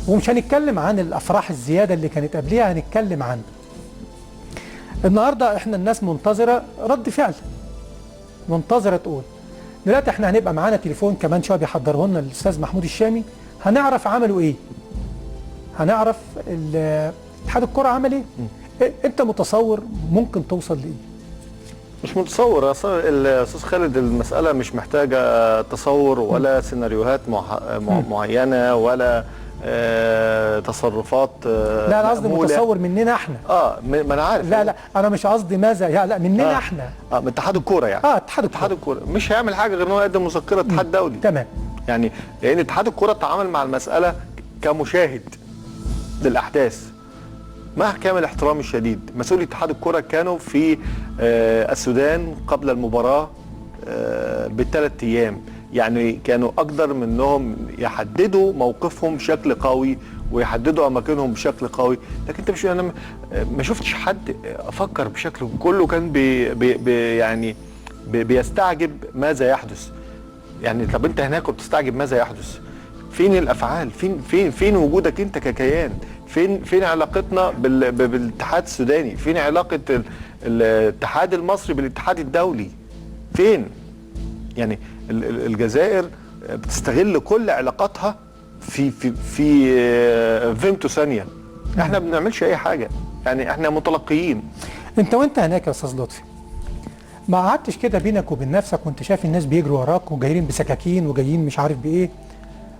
ومش هنتكلم عن الافراح الزيادة اللي كانت قبليها، هنتكلم عن النهارده. احنا الناس منتظره رد فعل، منتظره تقول. دلوقتي احنا هنبقى معانا تليفون كمان شوية بيحضره لنا الاستاذ محمود الشامي، هنعرف عملوا ايه، هنعرف اتحاد الكره عمل ايه. انت متصور ممكن توصل لايه؟ مش متصور يا استاذ خالد. المسالة مش محتاجه تصور ولا سيناريوهات معينة ولا تصرفات. لا انا قصدي متصور مننا احنا. ما انا عارف. لا لا انا مش قصدي ماذا، لا مننا احنا. من اتحاد الكورة يعني. اتحاد الكورة مش هيعمل حاجة غير ان هو يقدم مذكره اتحاد دولي. تمام. يعني لان اتحاد الكورة تعامل مع المسالة كمشاهد للاحداث، مع كامل احترامي الشديد. مسؤولي اتحاد الكرة كانوا في السودان قبل المباراة ب3 ايام، يعني كانوا اقدر منهم يحددوا موقفهم بشكل قوي ويحددوا اماكنهم بشكل قوي. لكن انت مش، انا ما شفتش حد افكر بشكل، كله كان بي بي يعني بيستعجب ماذا يحدث. يعني طب انت هناك وبتستعجب ماذا يحدث؟ فين الافعال؟ فين فين فين وجودك انت ككيان؟ فين علاقتنا بالاتحاد السوداني؟ فين علاقة الاتحاد المصري بالاتحاد الدولي؟ فين؟ يعني الجزائر بتستغل كل علاقاتها في في في فيمتو ثانية. احنا ما بنعملش اي حاجة، يعني احنا متلقيين. انت وانت هناك يا استاذ لطفي ما قعدتش كده بينك وبين نفسك وانت شايف الناس بيجروا وراك وجايين بسكاكين وجايين مش عارف بايه،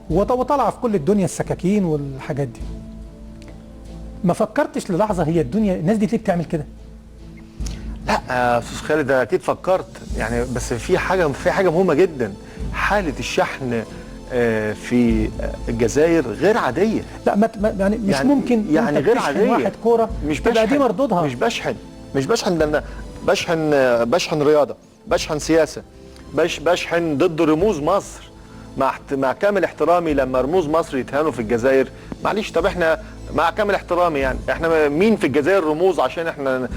وطالعه في كل الدنيا السكاكين والحاجات دي، ما فكرتش للحظة هي الدنيا الناس دي ليه بتعمل كده؟ لا يا استاذ خالد اكيد فكرت يعني، بس في حاجة مهمة جدا، حاله الشحن في الجزائر غير عادية. لا ما يعني مش يعني ممكن يعني غير عادية. واحد كورة مش تبقى دي مردودها. مش بشحن ده انا بشحن رياضة، بشحن سياسة، بشحن ضد رموز مصر. مع كامل احترامي لما رموز مصر يتهانوا في الجزائر، معلش، طب احنا مع كامل احترامي يعني احنا مين في الجزائر رموز عشان احنا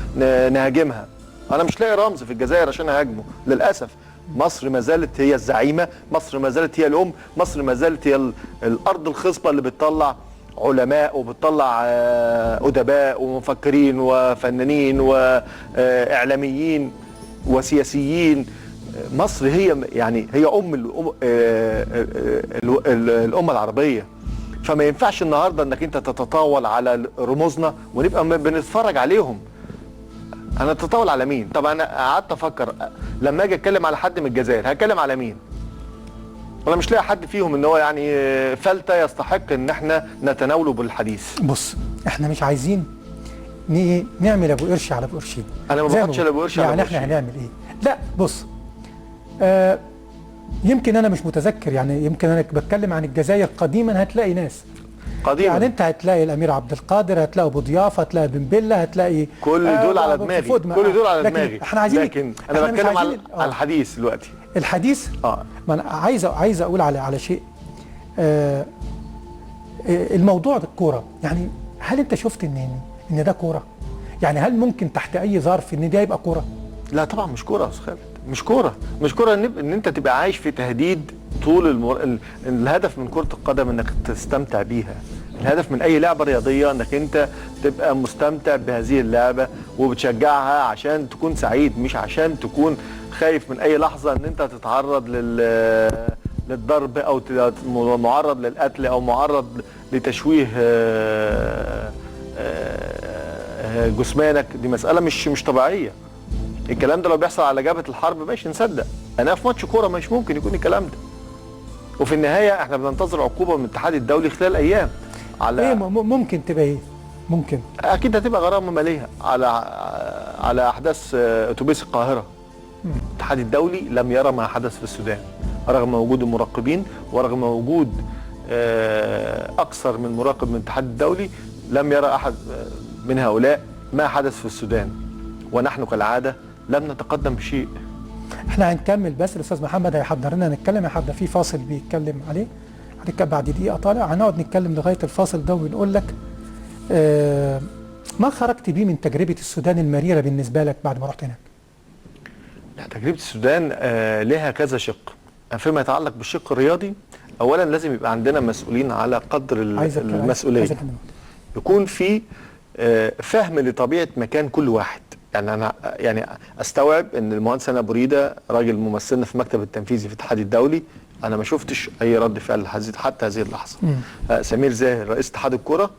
نهاجمها؟ انا مش لاقي رمز في الجزائر عشان اهاجمه للاسف. مصر ما زالت هي الزعيمه، مصر ما زالت هي الام، مصر ما زالت هي الارض الخصبة اللي بتطلع علماء وبتطلع ادباء ومفكرين وفنانين واعلاميين وسياسيين. مصر هي يعني هي ام الامة العربية، فما ينفعش النهارده انك انت تتطاول على رموزنا ونبقى بنتفرج عليهم. انا اتطاول على مين؟ طب انا قعدت افكر لما اجي اتكلم على حد من الجزائر هتكلم على مين؟ وانا مش لاقي حد فيهم ان هو يعني فلتة يستحق ان احنا نتناوله بالحديث. بص، احنا مش عايزين نعمل ابو قرش على ابو قرشين. انا ما بحطش ابو قرش على يعني ابو قرشين. احنا هنعمل ايه؟ لا بص، يمكن انا مش متذكر، يعني يمكن انا بتكلم عن الجزائر قديما، هتلاقي ناس قديما، يعني انت هتلاقي الامير عبد القادر، هتلاقي ابو ضيافة، هتلاقي بن بله، هتلاقي كل دول على دماغي، كل دول على دماغي. احنا عايزين، لكن انا بتكلم على الحديث دلوقتي. الحديث ما انا عايز اقول على شيء. الموضوع ده الكورة، يعني هل انت شفت ان ده كورة؟ يعني هل ممكن تحت اي ظرف ان ده يبقى كورة؟ لا طبعا مش كورة يا استاذ خالد، مش كورة، مش كورة ان انت تبقى عايش في تهديد طول الهدف من كره القدم انك تستمتع بيها، الهدف من اي لعبه رياضية انك انت تبقى مستمتع بهذه اللعبة وبتشجعها عشان تكون سعيد، مش عشان تكون خايف من اي لحظة ان انت تتعرض للضرب او معرض للقتل او معرض لتشويه جسمانك. دي مسالة مش طبيعية. الكلام ده لو بيحصل على جبهة الحرب ماشي نصدق، انا في ماتش كورة مش ممكن يكون الكلام ده. وفي النهاية احنا بننتظر عقوبه من الاتحاد الدولي خلال ايام على ايه ممكن تبقى ايه؟ ممكن اكيد هتبقى غرامة ماليه على احداث اتوبيس القاهرة. الاتحاد الدولي لم يرى ما حدث في السودان رغم وجود المراقبين ورغم وجود اكثر من مراقب من الاتحاد الدولي، لم يرى احد من هؤلاء ما حدث في السودان، ونحن كالعادة لم نتقدم بشيء. احنا هنكمل، بس الاستاذ محمد هيحضر لنا نتكلم، هيحضر في فاصل بيتكلم عليه، هنتكلم بعد دقيقة طالع، هنقعد نتكلم لغاية الفاصل ده ونقول لك ما خرجت بيه من تجربه السودان المريره بالنسبة لك بعد ما رحت هناك. لا، تجربه السودان لها كذا شق. فيما يتعلق بالشق الرياضي، اولا لازم يبقى عندنا مسؤولين على قدر المسؤولية، يكون في فهم لطبيعة مكان كل واحد. يعني انا يعني استوعب ان المهندس هاني ابو ريده راجل ممثلنا في المكتب التنفيذي في الاتحاد الدولي، انا ما شفتش اي رد فعل حتى هذه اللحظة. سمير زاهر رئيس اتحاد الكره،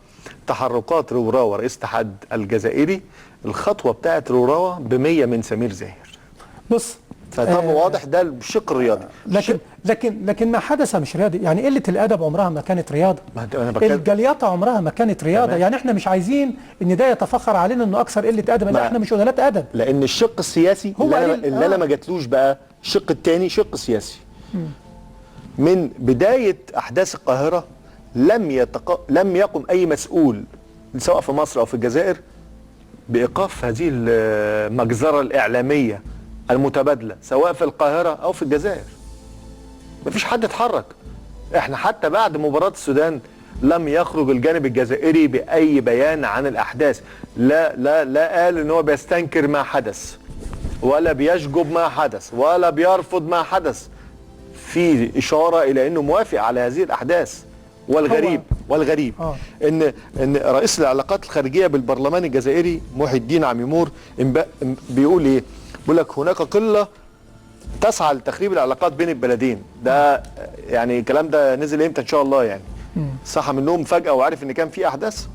تحركات روراوه رئيس الاتحاد الجزائري، الخطوة بتاعت روراوه ب100 من سمير زاهر. بص، فطبعا واضح ده الشق الرياضي. لكن لكن لكن ما حدث مش رياضي، يعني قلة الادب عمرها ما كانت رياضة، الجليطه عمرها ما كانت رياضة. يعني احنا مش عايزين ان ده يتفخر علينا انه اكثر قلة ادب، لا احنا مش قلالات ادب. لان الشق السياسي هو اللي انا ما جاتلوش بقى، الشق الثاني شق سياسي. من بداية احداث القاهرة لم يقم اي مسؤول سواء في مصر او في الجزائر بايقاف هذه المجزرة الاعلامية المتبادلة سواء في القاهرة او في الجزائر. مفيش حد اتحرك. احنا حتى بعد مباراة السودان لم يخرج الجانب الجزائري باي بيان عن الاحداث، لا لا لا قال ان هو بيستنكر ما حدث، ولا بيشجب ما حدث، ولا بيرفض ما حدث. في اشارة الى انه موافق على هذه الاحداث. والغريب ان رئيس العلاقات الخارجية بالبرلمان الجزائري محي الدين عميمور بيقول ايه؟ بيقول لك هناك قلة تسعى لتخريب العلاقات بين البلدين. ده يعني الكلام ده نزل امتى ان شاء الله؟ يعني صحى من النوم فجاة وعرف ان كان في احداث؟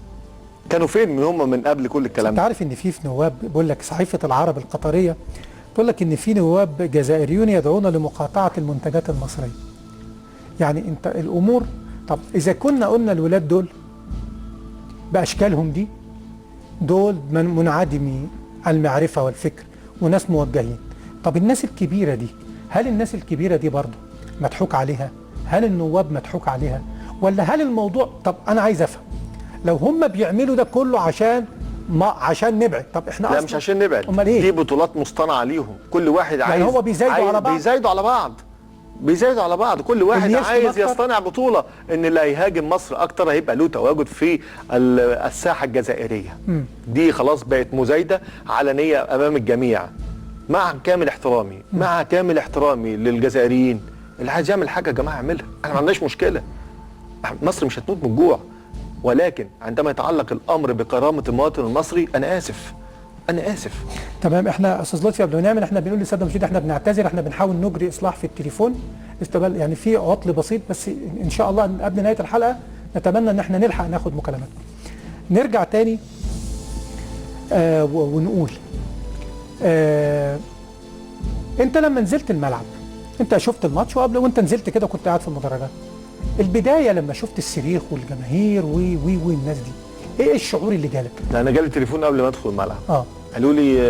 كانوا فين من هم من قبل كل الكلام ده؟ انت عارف ان في نواب، بيقول لك صحيفة العرب القطرية بيقول لك ان في نواب جزائريون يدعون لمقاطعه المنتجات المصرية. يعني انت الامور، طب اذا كنا قلنا الولاد دول باشكالهم دي، دول من منعدمي المعرفة والفكر وناس موجهين، طب الناس الكبيرة دي، هل الناس الكبيرة دي برضه مضحوك عليها؟ هل النواب مضحوك عليها؟ ولا هل الموضوع، طب انا عايز افهم لو هم بيعملوا ده كله عشان ما عشان نبعد، طب احنا لا مش عشان نبعد، امال ايه؟ دي بطولات مصطنعه ليهم، كل واحد عايز، يعني هو بيزايدوا على بعض، بيزايدوا على بعض. بيزايدوا على بعض، كل واحد عايز يصطنع بطوله، ان اللي هيهاجم مصر اكتر هيبقى له تواجد في الساحة الجزائرية. دي خلاص بقت مزايده علنية امام الجميع، مع كامل احترامي، مع كامل احترامي للجزائريين. اللي عايز يعمل حاجة يا جماعة اعملها، احنا ما عندناش مشكلة، مصر مش هتموت من الجوع، ولكن عندما يتعلق الامر بكرامة المواطن المصري انا اسف، انا اسف. تمام. احنا استاذ لطفي قبل ما نعمل، احنا بنقول للسادة المشاهدين احنا بنعتذر، احنا بنحاول نجري اصلاح في التليفون، يعني في عطل بسيط، بس ان شاء الله قبل نهاية الحلقة نتمنى ان احنا نلحق ناخد مكالماتكم. نرجع تاني ونقول انت لما نزلت الملعب، انت شفت الماتش وقبل وانت نزلت كده كنت قاعد في المدرجات، البداية لما شفت الصريخ والجماهير وي وي والناس دي، ايه الشعور اللي جالك؟ انا جالي تليفون قبل ما ادخل الملعب. قالوا لي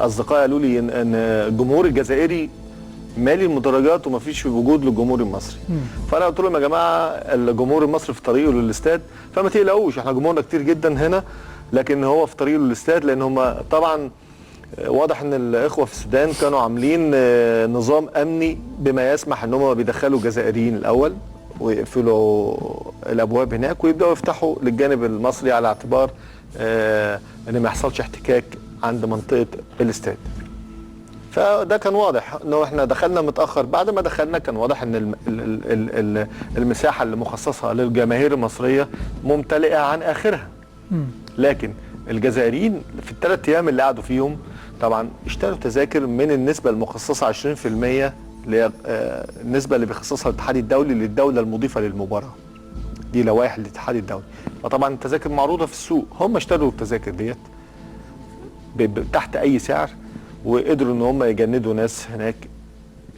اصدقائي، قالوا لي ان الجمهور الجزائري مالي المدرجات ومفيش وجود للجمهور المصري. فانا قلت لهم يا جماعة الجمهور المصري في طريقه للاستاد، فما تقلقوش، احنا جمهورنا كتير جدا هنا، لكن هو في طريقه للاستاد، لان هم طبعا واضح ان الاخوة في السودان كانوا عاملين نظام امني بما يسمح ان هم بيدخلوا الجزائريين الاول ويقفلوا الابواب هناك ويبداوا يفتحوا للجانب المصري، على اعتبار ان ما يحصلش احتكاك عند منطقة الاستاد. فده كان واضح انه احنا دخلنا متاخر. بعد ما دخلنا كان واضح ان المساحة اللي مخصصة للجماهير المصرية ممتلئة عن اخرها. لكن الجزائريين في الثلاث ايام اللي قعدوا فيهم طبعا اشتروا تذاكر من النسبة المخصصة 20%، اللي هي النسبة اللي بيخصصها الاتحاد الدولي للدولة المضيفة للمباراة. دي لوائح الاتحاد الدولي. فطبعا التذاكر معروضة في السوق، هم اشتروا التذاكر ديت تحت اي سعر، وقدروا ان هم يجندوا ناس هناك،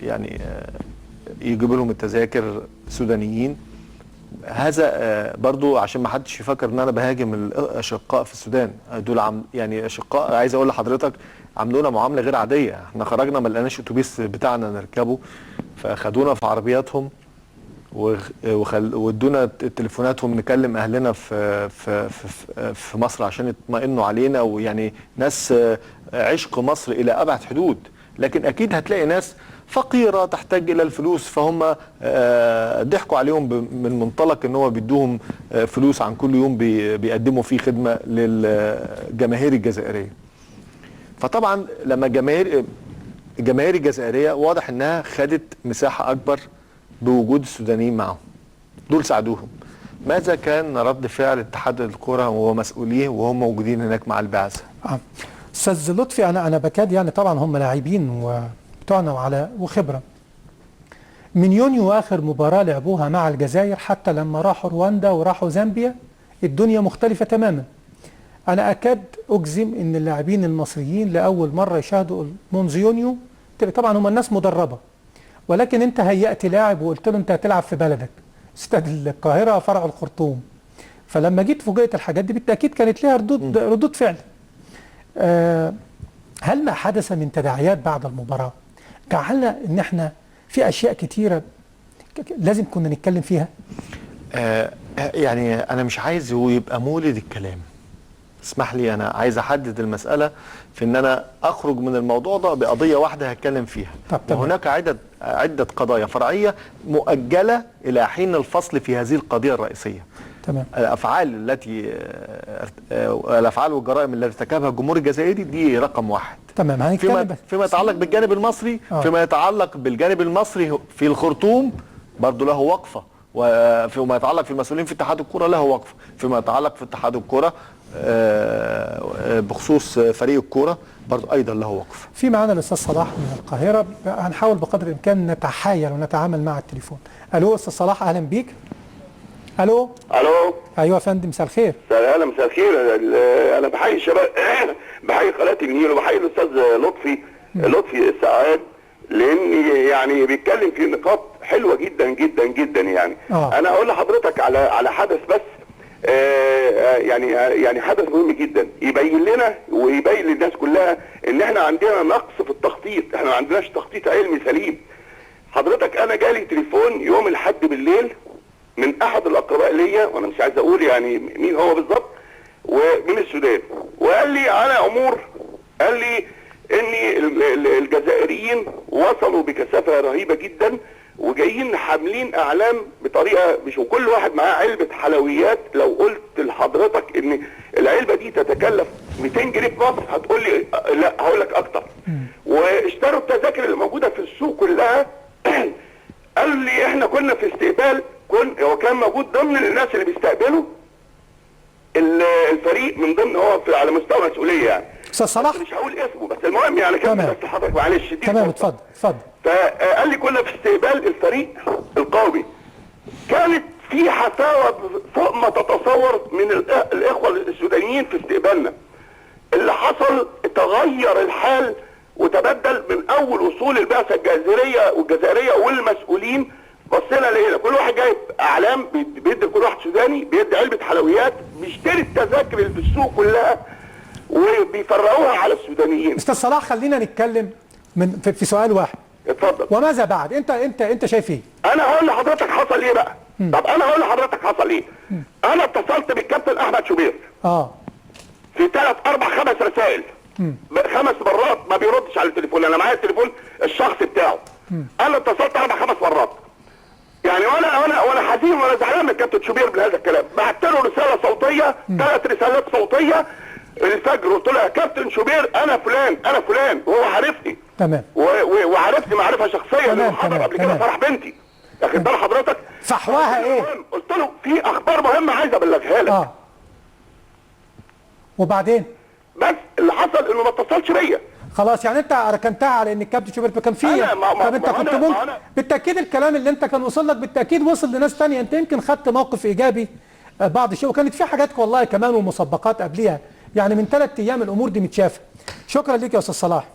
يعني يجيبوا لهم التذاكر سودانيين. هذا برضو عشان ما حدش يفكر ان انا بهاجم الاشقاء في السودان، دول يعني اشقاء، عايز اقول لحضرتك عملونا معاملة غير عادية. احنا خرجنا ما لقيناش اتوبيس بتاعنا نركبه، فاخدونا في عربياتهم وادونا تليفوناتهم نكلم اهلنا في في في, في مصر عشان يطمئنوا علينا. ويعني ناس عشق مصر الى ابعد حدود، لكن اكيد هتلاقي ناس فقيرة تحتاج الى الفلوس، فهم ضحكوا عليهم من منطلق ان هو بيدوهم فلوس عن كل يوم بيقدموا فيه خدمة للجماهير الجزائرية. فطبعا لما الجماهير الجزائرية واضح انها خدت مساحة اكبر بوجود السودانيين معهم، دول ساعدوهم. ماذا كان رد فعل اتحاد الكره ومسؤولية وهم موجودين هناك مع البعثة؟ استاذ لطفي، انا بكاد يعني طبعا هم لاعبين وبتوعنا وعلى وخبره. من يونيو اخر مباراة لعبوها مع الجزائر حتى لما راحوا رواندا وراحوا زامبيا الدنيا مختلفة تماما. انا اكاد اجزم ان اللاعبين المصريين لاول مرة يشاهدوا منذ يونيو، طبعا هم الناس مدربه، ولكن انت هيأت لاعب وقلت له انت هتلعب في بلدك، استاد القاهرة فرع الخرطوم، فلما جيت فوجئت الحاجات دي بالتاكيد كانت لها ردود فعل. هل ما حدث من تداعيات بعد المباراة جعلنا ان احنا في اشياء كتيرة لازم كنا نتكلم فيها؟ يعني انا مش عايز هو يبقى مولد الكلام، اسمح لي انا عايز احدد المسالة في ان انا اخرج من الموضوع ده بقضيه واحدة هتكلم فيها. وهناك عده قضايا فرعية مؤجلة الى حين الفصل في هذه القضية الرئيسية. تمام. الافعال التي الافعال والجرائم التي ارتكبها الجمهور الجزائري دي رقم واحد. تمام. هنتكلم فيما يتعلق بالجانب المصري، فيما يتعلق بالجانب المصري في الخرطوم برضه له وقفه، وفيما يتعلق في المسؤولين في اتحاد الكره له وقفه، فيما يتعلق في اتحاد الكره بخصوص فريق الكورة برضه ايضا له وقفه. في معانا الاستاذ صلاح من القاهرة، هنحاول بقدر الامكان نتحايل ونتعامل مع التليفون. الو استاذ صلاح، اهلا بيك. الو. الو. ايوه يا فندم، مساء الخير. اهلا، مساء الخير. انا بحيي الشباب، بحيي قناة النيل وبحيي الاستاذ لطفي السعاد، لان يعني بيتكلم في نقاط حلوة جدا جدا جدا يعني. انا هقول لحضرتك على حدث بس، يعني حدث مهم جدا يبين لنا ويبين للناس كلها ان احنا عندنا نقص في التخطيط، احنا ما عندناش تخطيط علمي سليم. حضرتك انا جالي تليفون يوم الاحد بالليل من احد الاقرباء ليا، وانا مش عايز اقول يعني مين هو بالظبط، ومن السودان، وقال لي على امور، قال لي ان الجزائريين وصلوا بكثافة رهيبة جدا وجايين حاملين اعلام بطريقة مش، وكل واحد معاه علبة حلويات. لو قلت لحضرتك ان العلبة دي تتكلف 200 جنيه في مصر هتقول لي لا، هقول لك اكتر. واشتروا التذاكر اللي موجودة في السوق كلها. قال لي احنا كنا في استقبال، هو كان موجود ضمن الناس اللي بيستقبلوا الفريق، من ضمن هو على مستوى مسؤولية يعني. استاذ صلاح مش هقول اسمه بس المهم يعني كمل بس لحضرتك معلش. تمام اتفضل اتفضل. فقال لي كنا في استقبال الفريق القومي، كانت في حفاوه فوق ما تتصور من الاخوة السودانيين في استقبالنا. اللي حصل تغير الحال وتبدل من اول وصول البعثة الجزائرية والجزائريه والمسؤولين. بصينا لقينا كل واحد جايب اعلام، بيدي كل واحد سوداني بيدي علبة حلويات، بيشتري التذاكر اللي في السوق كلها وبيفرقوها على السودانيين. استاذ صلاح خلينا نتكلم من في سؤال واحد. اتفضل. وماذا بعد؟ انت شايف ايه؟ انا هقول لحضرتك حصل ايه بقى. طب انا هقول لحضرتك حصل ايه. انا اتصلت بالكابتن احمد شوبير في 3 4 5 رسائل، 5 مرات ما بيردش على التليفون. انا معايا التليفون الشخصي بتاعه. انا اتصلت 4 5 مرات يعني، وانا حزين وانا زعلان من الكابتن شوبير بهذا الكلام. بعت له رسالة صوتية، 3 رسالات صوتية الفجر، قلت له يا كابتن شوبير انا فلان انا فلان، وهو عارفني. تمام. وعارفني معرفة شخصية، لانه حضر قبل كده فرح بنتي. واخد بال حضرتك؟ فحواها ايه؟ قلت له في اخبار مهمة عايز ابلغها لك. وبعدين؟ بس اللي حصل انه ما اتصلش بيا. خلاص يعني انت ركنتها على ان الكابتن شوبير كان فيه. طب انت كنت ممكن بالتاكيد الكلام اللي انت كان وصل لك بالتاكيد وصل لناس ثانية، انت يمكن خدت موقف ايجابي بعض الشيء، وكانت في حاجات والله كمان ومسبقات قبليها، يعني من 3 ايام الامور دي متشافه. شكرا ليك يا استاذ صلاح.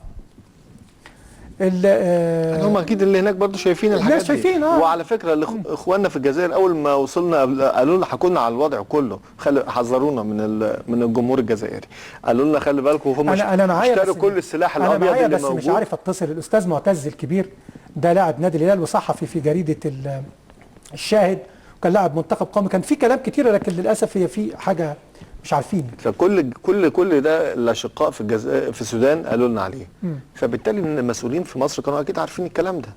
هم اكيد اللي هناك برضو شايفين الحاجات دي. شايفين. وعلى فكرة اخواننا في الجزائر اول ما وصلنا قالوا لنا، حكوا لنا على الوضع كله، حذرونا من الجمهور الجزائري، قالوا لنا خلي بالكم هم اشتروا كل السلاح الابيض اللي موجود. بس مش عارف اتصل. الاستاذ معتز الكبير ده لاعب نادي الهلال وصحفي في جريدة الشاهد، وكان لاعب منتخب قومي، كان في كلام كتير لكن للاسف هي في حاجة مش عارفين. فكل كل كل ده الاشقاء في الجزائر في السودان قالوا لنا عليه. فبالتالي المسؤولين في مصر كانوا اكيد عارفين الكلام ده.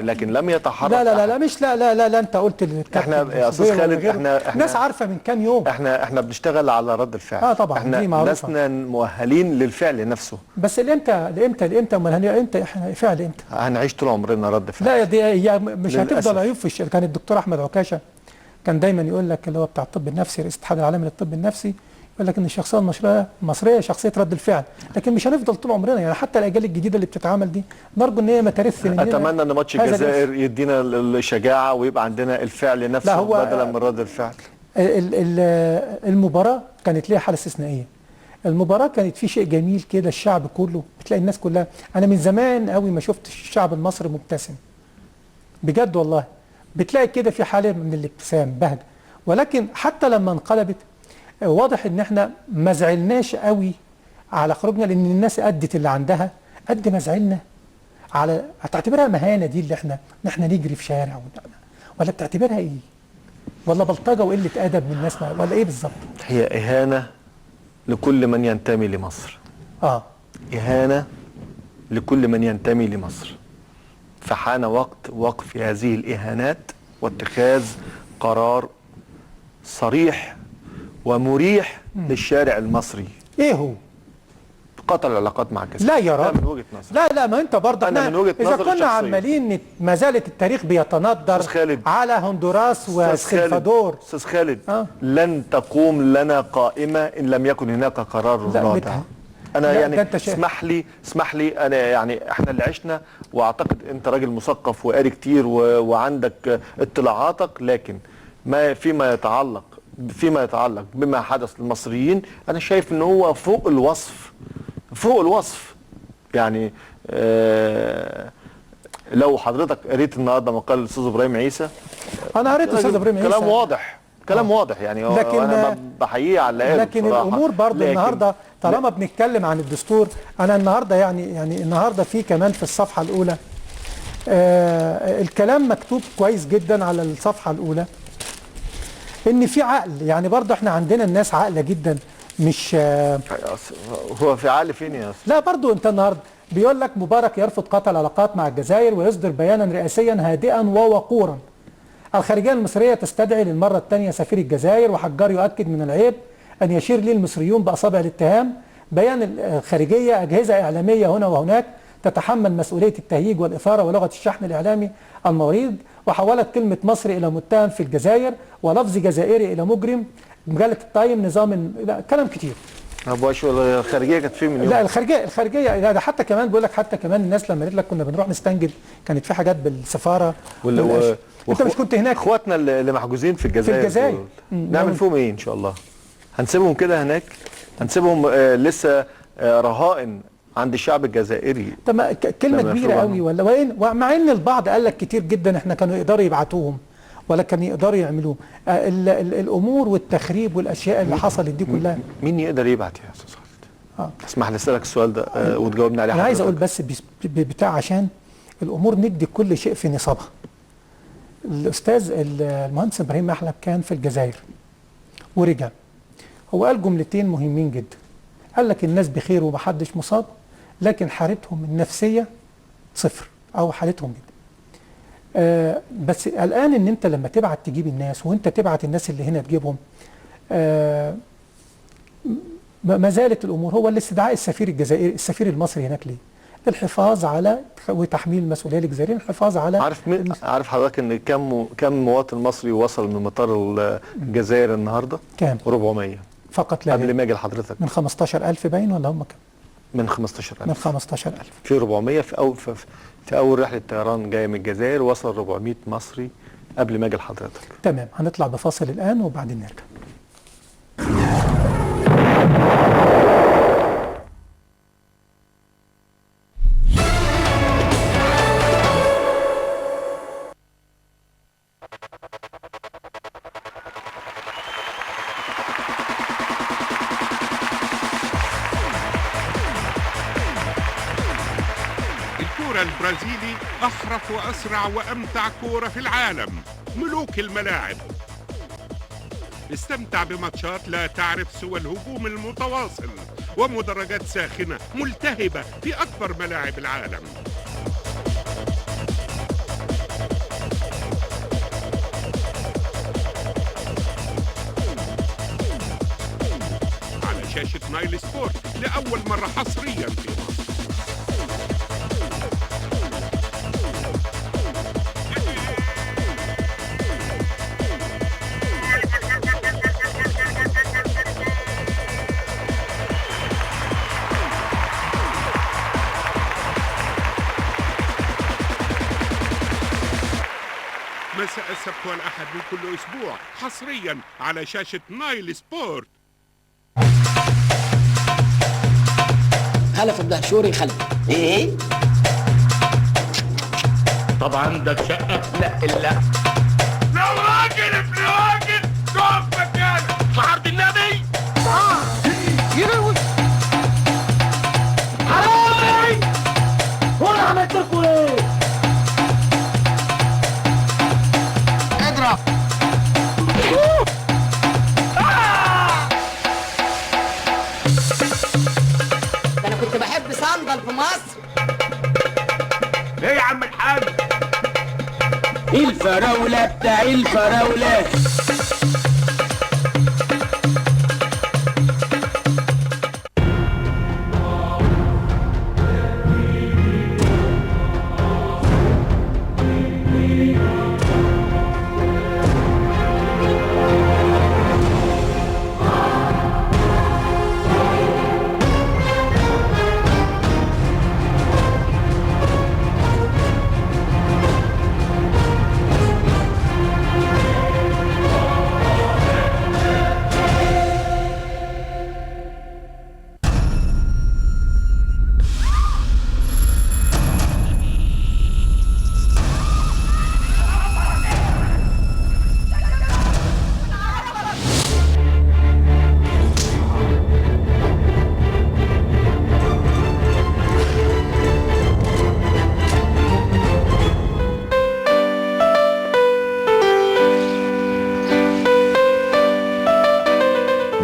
لكن لم يتحرك. لا لا لا لا مش لا لا لا, لا انت قلت للكابتن احنا يا استاذ خالد، احنا الناس عارفه من كام يوم. احنا بنشتغل على رد الفعل. طبعا احنا لسنا مؤهلين للفعل نفسه. بس الامتى الامتى الامتى امال امتى احنا فعل امتى؟ هنعيش طول عمرنا رد فعل. لا دي هي مش هتفضل عيوب في الشركة. كان الدكتور احمد عكاشة كان دايما يقول لك، اللي هو بتاع الطب النفسي، رئيس الاتحاد العالمي للطب النفسي، يقول لك ان الشخصية المصرية شخصية رد الفعل، لكن مش هنفضل طول عمرنا يعني. حتى الاجيال الجديدة اللي بتتعامل دي نرجو ان هي ما ترث مننا. اتمنى ان ماتش الجزائر يدينا الشجاعة ويبقى عندنا الفعل نفسه بدلا من رد الفعل. المباراة كانت ليها حاله استثنائية. المباراة كانت في شيء جميل كده، الشعب كله بتلاقي الناس كلها. انا من زمان قوي ما شفت الشعب المصري مبتسم بجد والله، بتلاقي كده في حاله من الابتسام بهجة. ولكن حتى لما انقلبت واضح ان احنا ما زعلناش قوي على خروجنا، لان الناس ادت اللي عندها. قد ما زعلنا على، هتعتبرها مهانة دي اللي احنا نجري في شارع، ولا بتعتبرها ايه؟ ولا بلطجه وقلة ادب من الناس، ولا ايه بالظبط؟ هي اهانه لكل من ينتمي لمصر. اهانه لكل من ينتمي لمصر. فحان وقت وقف هذه الإهانات واتخاذ قرار صريح ومريح للشارع المصري. ايه هو؟ قطع العلاقات مع الجزائر. لا يا راجل، من وجهة نظري. لا لا، ما انت برضه انا من وجهة نظري اذا كنا عمالين ما زالت التاريخ بيتندر على هندوراس والسلفادور. استاذ خالد، لن تقوم لنا قائمة ان لم يكن هناك قرار رادع. انا يعني اسمح لي انا يعني احنا اللي عشنا، واعتقد انت راجل مثقف وقاري كتير وعندك اطلاعاتك، لكن ما فيما يتعلق بما حدث للمصريين انا شايف ان هو فوق الوصف، فوق الوصف يعني. لو حضرتك قريت النهارده مقال الاستاذ ابراهيم عيسى، انا قريت الاستاذ ابراهيم عيسى، كلام واضح، كلام واضح يعني. لكن انا بحييه على اللي قاله، لكن الامور برضو النهارده طالما بنتكلم عن الدستور، انا النهارده يعني النهارده في كمان في الصفحة الاولى الكلام مكتوب كويس جدا على الصفحة الاولى، ان في عقل. يعني برضو احنا عندنا الناس عاقلة جدا، مش هو في عقل فين يا أستاذ؟ لا برضو انت النهارده بيقول لك مبارك يرفض قطع العلاقات مع الجزائر ويصدر بيانا رئاسيا هادئا ووقورا. الخارجية المصرية تستدعي للمرة الثانية سفير الجزائر، وحجار يؤكد من العيب ان يشير لي المصريون باصابع الاتهام. بيان الخارجية: اجهزة اعلامية هنا وهناك تتحمل مسؤولية التهييج والاثارة ولغة الشحن الاعلامي المريض، وحولت كلمة مصر الى متهم في الجزائر ولفظ جزائري الى مجرم. مجلة التايم نظام، لا كلام كتير. الخارجية كانت فين من يوم؟ لا الخارجية ده حتى كمان بيقول لك، حتى كمان الناس لما قالت لك كنا بنروح نستنجد كانت في حاجات بالسفاره. انت مش كنت هناك؟ اخواتنا اللي محجوزين في الجزائر، في الجزائر نعمل فيهم ايه ان شاء الله؟ هنسيبهم كده هناك؟ هنسيبهم لسه رهائن عند الشعب الجزائري؟ طب كلمة كبيرة قوي ولا؟ ومع ان البعض قال لك كتير جدا احنا كانوا يقدروا يبعتوهم ولا كانوا يقدروا يعملوه. الامور والتخريب والاشياء اللي حصلت دي كلها مين يقدر يبعت يا استاذ خالد؟ اسمح لي اسالك السؤال ده وتجاوبني عليه. انا عايز اقول بس بتاع عشان الامور ندي كل شيء في نصابها. الاستاذ المهندس ابراهيم محلب كان في الجزائر ورجع، هو قال جملتين مهمين جدا. قال لك الناس بخير ومحدش مصاب، لكن حالتهم النفسية صفر او حالتهم جدا. بس الآن ان انت لما تبعت تجيب الناس وانت تبعت الناس اللي هنا تجيبهم، ما زالت الامور. هو الاستدعاء السفير الجزائري، السفير المصري هناك ليه؟ للحفاظ على وتحميل المسؤولية للجزائريين، الحفاظ على. عارف حضرتك ان كم مواطن مصري وصل من مطار الجزائر النهارده؟ كام؟ 400 فقط لا قبل ما اجي لحضرتك. من 15000 باين ولا هم كام؟ من 15000. من 15000 في 400 في اول رحله طيران جاية من الجزائر وصل 400 مصري قبل ما اجي لحضرتك. تمام، هنطلع بفاصل الان وبعدين نرجع. البرازيلي أحرف وأسرع وأمتع كورة في العالم، ملوك الملاعب. استمتع بماتشات لا تعرف سوى الهجوم المتواصل ومدرجات ساخنة ملتهبة في أكبر ملاعب العالم. على شاشة نايل سبورت لأول مرة حصريا في مصر. مساء السبت والأحد من كل أسبوع حصريا على شاشة نايل سبورت. خلف الدهشوري خلف. ايه؟ طب عندك شقة؟ لا لا. لو راجل ابن راجل تقف مكانك في عرض النبي. يلوي حرامي، هو انا عملت لكم ايه؟ اضرب. انا كنت بحب صندل في مصر. ايه يا عم الحاج؟ الفراولة بتاع الفراولة.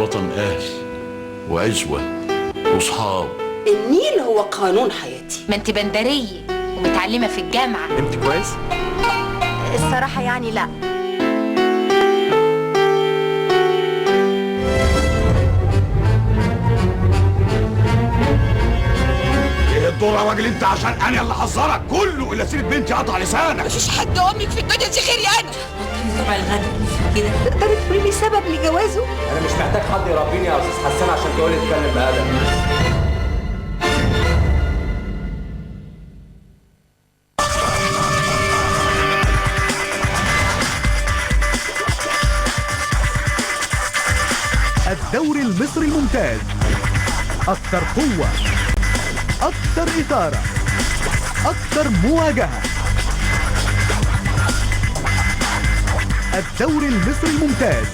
وطن أهل وعزوة وصحاب. النيل هو قانون حياتي. دلوقتي؟ ما انت بندريه ومتعلمه في الجامعة. نمت كويس؟ الصراحة يعني لا. ايه الدور يا راجل انت؟ عشان انا اللي حذرك كله الى سيره بنتي قطع لسانك. مفيش حد امك في الدنيا دي غيري انا. طبع الغدا كده. تقدري تقولي لي سبب لجوازه؟ انا مش محتاج حد يربيني يا استاذ حسان عشان تقولي اتكلم بأدب. الدوري المصري الممتاز، أكثر قوة، أكثر إثارة، أكثر مواجهة. الدوري المصري الممتاز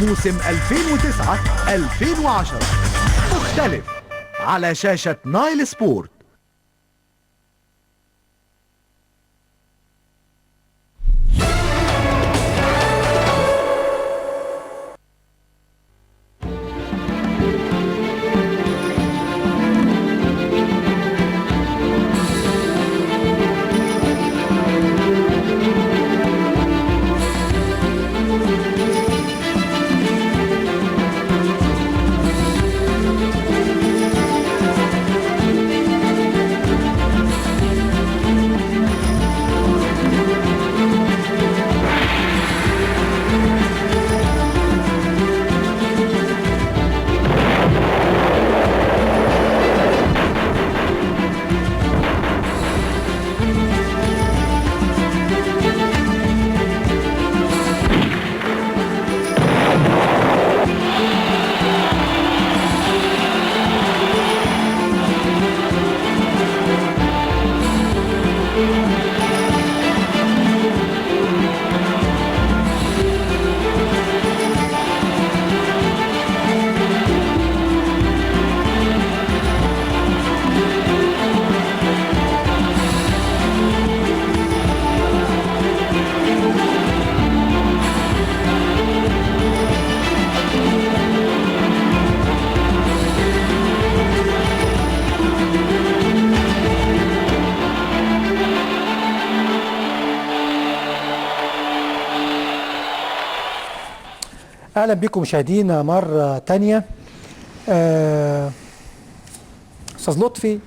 موسم 2009-2010 مختلف على شاشة نايل سبورت. اهلا بكم مشاهدينا مرة تانية. استاذ لطفي،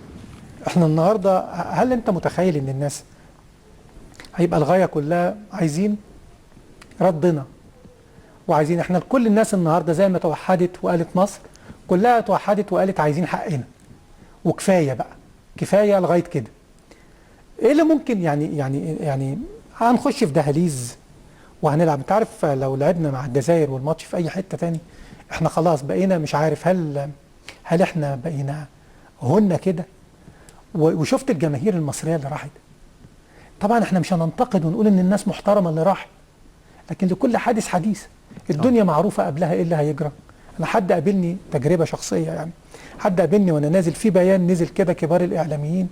احنا النهارده هل انت متخيل ان الناس هيبقى الغاية كلها عايزين ردنا وعايزين احنا؟ كل الناس النهارده زي ما توحدت وقالت مصر كلها توحدت وقالت عايزين حقنا وكفاية بقى، كفاية لغاية كده. ايه اللي ممكن يعني يعني يعني هنخش في دهاليز وهنلعب؟ انت عارف لو لعبنا مع الجزائر والماتش في اي حتة تاني احنا خلاص بقينا مش عارف هل احنا بقينا هن كده. وشفت الجماهير المصرية اللي راحت. طبعا احنا مش هننتقد ونقول ان الناس محترمه اللي راحت، لكن لكل حادث حديث. الدنيا معروفة قبلها ايه اللي هيجرى. انا حد قابلني تجربه شخصية، يعني حد قابلني وانا نازل في بيان نزل كده كبار الاعلاميين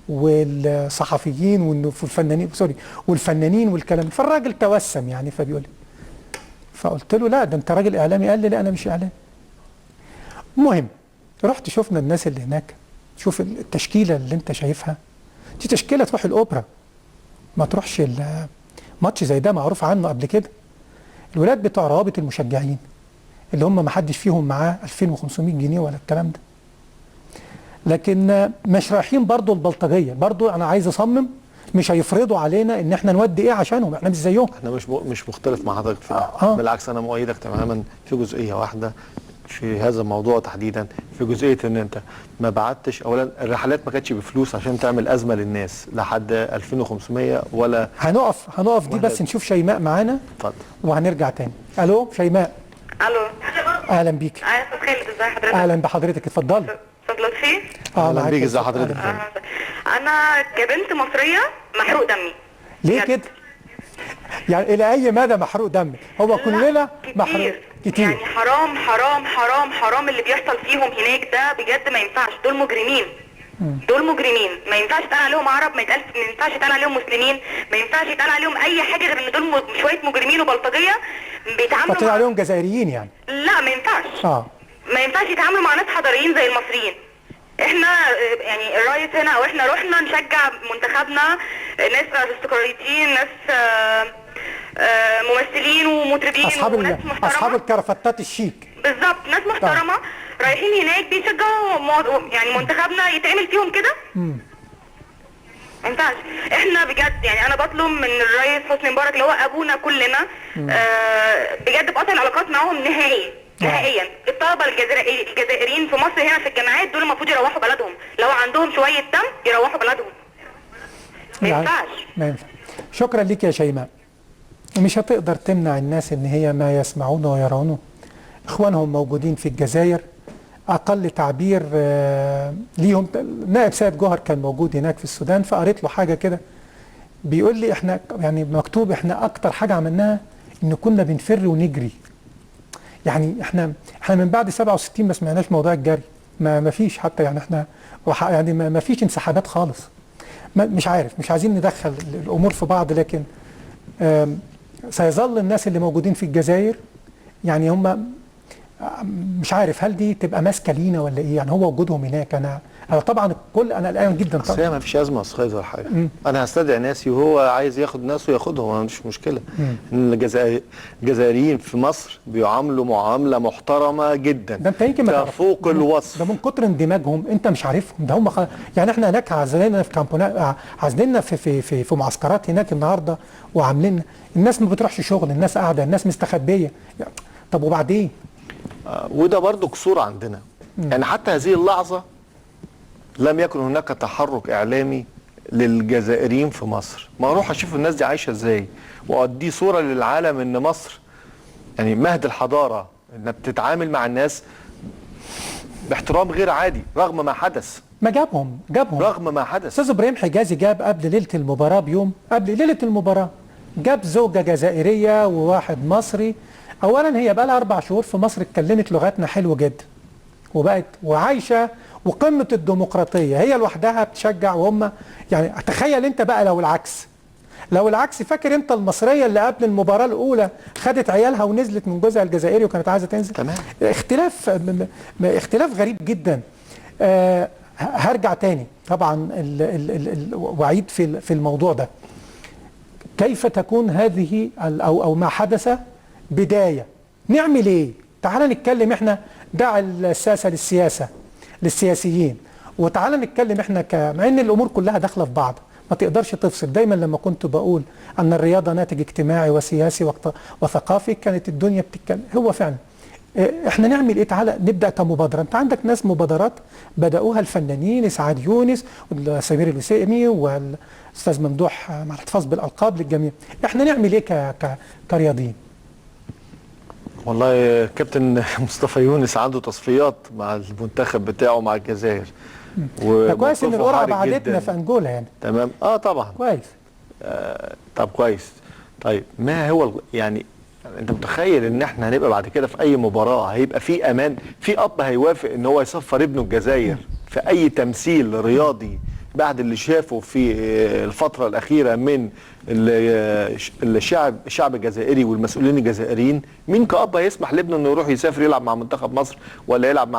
والصحفيين والفنانين، سوري، والفنانين والكلام، فالراجل توسم يعني فبيقول لي، فقلت له لا ده انت راجل اعلامي. قال لي لا انا مش اعلامي. المهم رحت شفنا الناس اللي هناك، شوف التشكيلة اللي انت شايفها دي تشكيله تروح الاوبرا، ما تروحش ماتش زي ده معروف عنه قبل كده. الولاد بتوع روابط المشجعين اللي هم ما حدش فيهم معاه 2500 جنيه ولا الكلام ده، لكن مش رايحين برضو البلطجيه. برضو انا عايز اصمم، مش هيفرضوا علينا ان احنا نودي ايه عشانهم، احنا مش زيهم. احنا مش مختلف مع حضرتك في بالعكس انا مؤيدك تماما في جزئية واحدة في هذا الموضوع تحديدا، في جزئية ان انت ما بعتش. اولا الرحلات ما كانتش بفلوس عشان تعمل ازمة للناس لحد 2500 ولا هنقف دي بس نشوف شيماء معانا. اتفضل وهنرجع تاني. الو شيماء. الو اهلا بيك. اهلا استاذ خالد، ازي حضرتك؟ اهلا بحضرتك، اتفضلي. استاذ لطفي. اهلا بيك، ازي حضرتك؟ انا كبنت مصرية محروق دمي. ليه كده؟ يعني الى اي مدى محروق دمك؟ هو كلنا محروق كتير يعني. حرام حرام حرام حرام اللي بيحصل فيهم هناك ده، بجد ما ينفعش. دول مجرمين، دول مجرمين، ما ينفعش يتقال عليهم عرب، ما ينفعش يتقال عليهم مسلمين، ما ينفعش يتقال عليهم اي حاجة غير ان دول شوية مجرمين وبلطجيه بيتعاملوا مع... عليهم جزائريين يعني. لا ما ينفعش. ما ينفعش يتعاملوا مع ناس حضاريين زي المصريين. احنا يعني الرئيس هنا او احنا رحنا نشجع منتخبنا، ناس ارستقراطيين، ناس ممثلين ومطربين، اصحاب اصحاب الكرافتات الشيك بالظبط، ناس محترمه رايحين هناك بيشجعوا يعني منتخبنا، يتعمل فيهم كده؟ ما ينفعش. احنا بجد يعني انا بطلب من الرئيس حسني مبارك اللي هو ابونا كلنا بجد بقطع العلاقات معاهم نهائي نهائيا. الطلبة الجزائريين في مصر هنا في الجامعات دول المفروض يروحوا بلدهم، لو عندهم شوية دم يروحوا بلدهم. ما ينفعش، ما ينفع. شكرا ليك يا شيماء. مش هتقدر تمنع الناس ان هي ما يسمعونه ويرونه. اخوانهم موجودين في الجزائر، اقل تعبير ليهم. نائب سيد جوهر كان موجود هناك في السودان، فقريت له حاجة كده بيقول لي احنا يعني مكتوب احنا اكتر حاجة عملناها ان كنا بنفر ونجري. يعني احنا من بعد 67 ما سمعناش موضوع الجري، ما فيش حتى يعني احنا يعني ما فيش انسحابات خالص. مش عارف، مش عايزين ندخل الامور في بعض، لكن سيظل الناس اللي موجودين في الجزائر يعني هم مش عارف هل دي تبقى ماسكه لينا ولا ايه. يعني هو وجودهم هناك انا طبعا الكل انا قلقان جدا طبعا. بس هي ما فيش ازمة اصل ولا حاجة. انا هستدعي ناسي وهو عايز ياخد ناسه ياخدهم، ما عنديش مشكلة. الجزائريين في مصر بيعاملوا معاملة محترمه جدا، ده انت يمكن ما فوق الوصف. ده من كتر اندماجهم انت مش عارفهم. ده هم يعني احنا هناك عازليننا في كامبونا، عازليننا في في في, في معسكرات هناك النهارده، وعاملين الناس ما بتروحش شغل، الناس قاعدة، الناس مستخبيه. طب وبعدين؟ وده برضو قصور عندنا. يعني حتى هذه اللحظة لم يكن هناك تحرك إعلامي للجزائريين في مصر. ما أروح أشوف الناس دي عايشة إزاي، وأدي صورة للعالم إن مصر يعني مهد الحضارة، إنها بتتعامل مع الناس باحترام غير عادي رغم ما حدث. ما جابهم رغم ما حدث. أستاذ إبراهيم حجازي جاب قبل ليلة المباراة بيوم، قبل ليلة المباراة جاب زوجة جزائرية وواحد مصري. اولا هي بقى لها 4 شهور في مصر، اتكلمت لغتنا حلو جدا وبقت وعايشة وقمة الديمقراطية، هي لوحدها بتشجع وهم يعني. تخيل انت بقى لو العكس، لو العكس. فاكر انت المصرية اللي قبل المباراة الاولى خدت عيالها ونزلت من جوزها الجزائري وكانت عايزه تنزل؟ تمام. اختلاف غريب جدا. هرجع تاني طبعا واعيد في الموضوع ده. كيف تكون هذه او ما حدث بداية؟ نعمل ايه؟ تعال نتكلم احنا، دع الساسة للسياسة للسياسيين، وتعال نتكلم احنا مع ان الامور كلها داخلة في بعض، ما تقدرش تفصل. دايما لما كنت بقول ان الرياضة ناتج اجتماعي وسياسي وثقافي كانت الدنيا بتتكلم. هو فعلا احنا نعمل ايه؟ تعالى نبدأ كمبادرة. انت عندك ناس مبادرات بدأوها الفنانين، اسعاد يونس وسمير الوسيمي والاستاذ ممدوح، مع الاحتفاظ بالالقاب للجميع. احنا نعمل ايه كرياضيين؟ والله كابتن مصطفى يونس عنده تصفيات مع المنتخب بتاعه مع الجزائر. ده كويس ان القرعة بعدتنا في انجولا يعني. تمام، طبعا كويس. طب كويس. طيب ما هو يعني انت متخيل ان احنا هنبقى بعد كده في اي مباراة هيبقى في امان؟ في اب هيوافق ان هو يسفر ابنه الجزائر في اي تمثيل رياضي بعد اللي شافه في الفترة الأخيرة من الشعب الجزائري والمسؤولين الجزائريين؟ مين كأب هيسمح لابنه انه يروح يسافر يلعب مع منتخب مصر ولا يلعب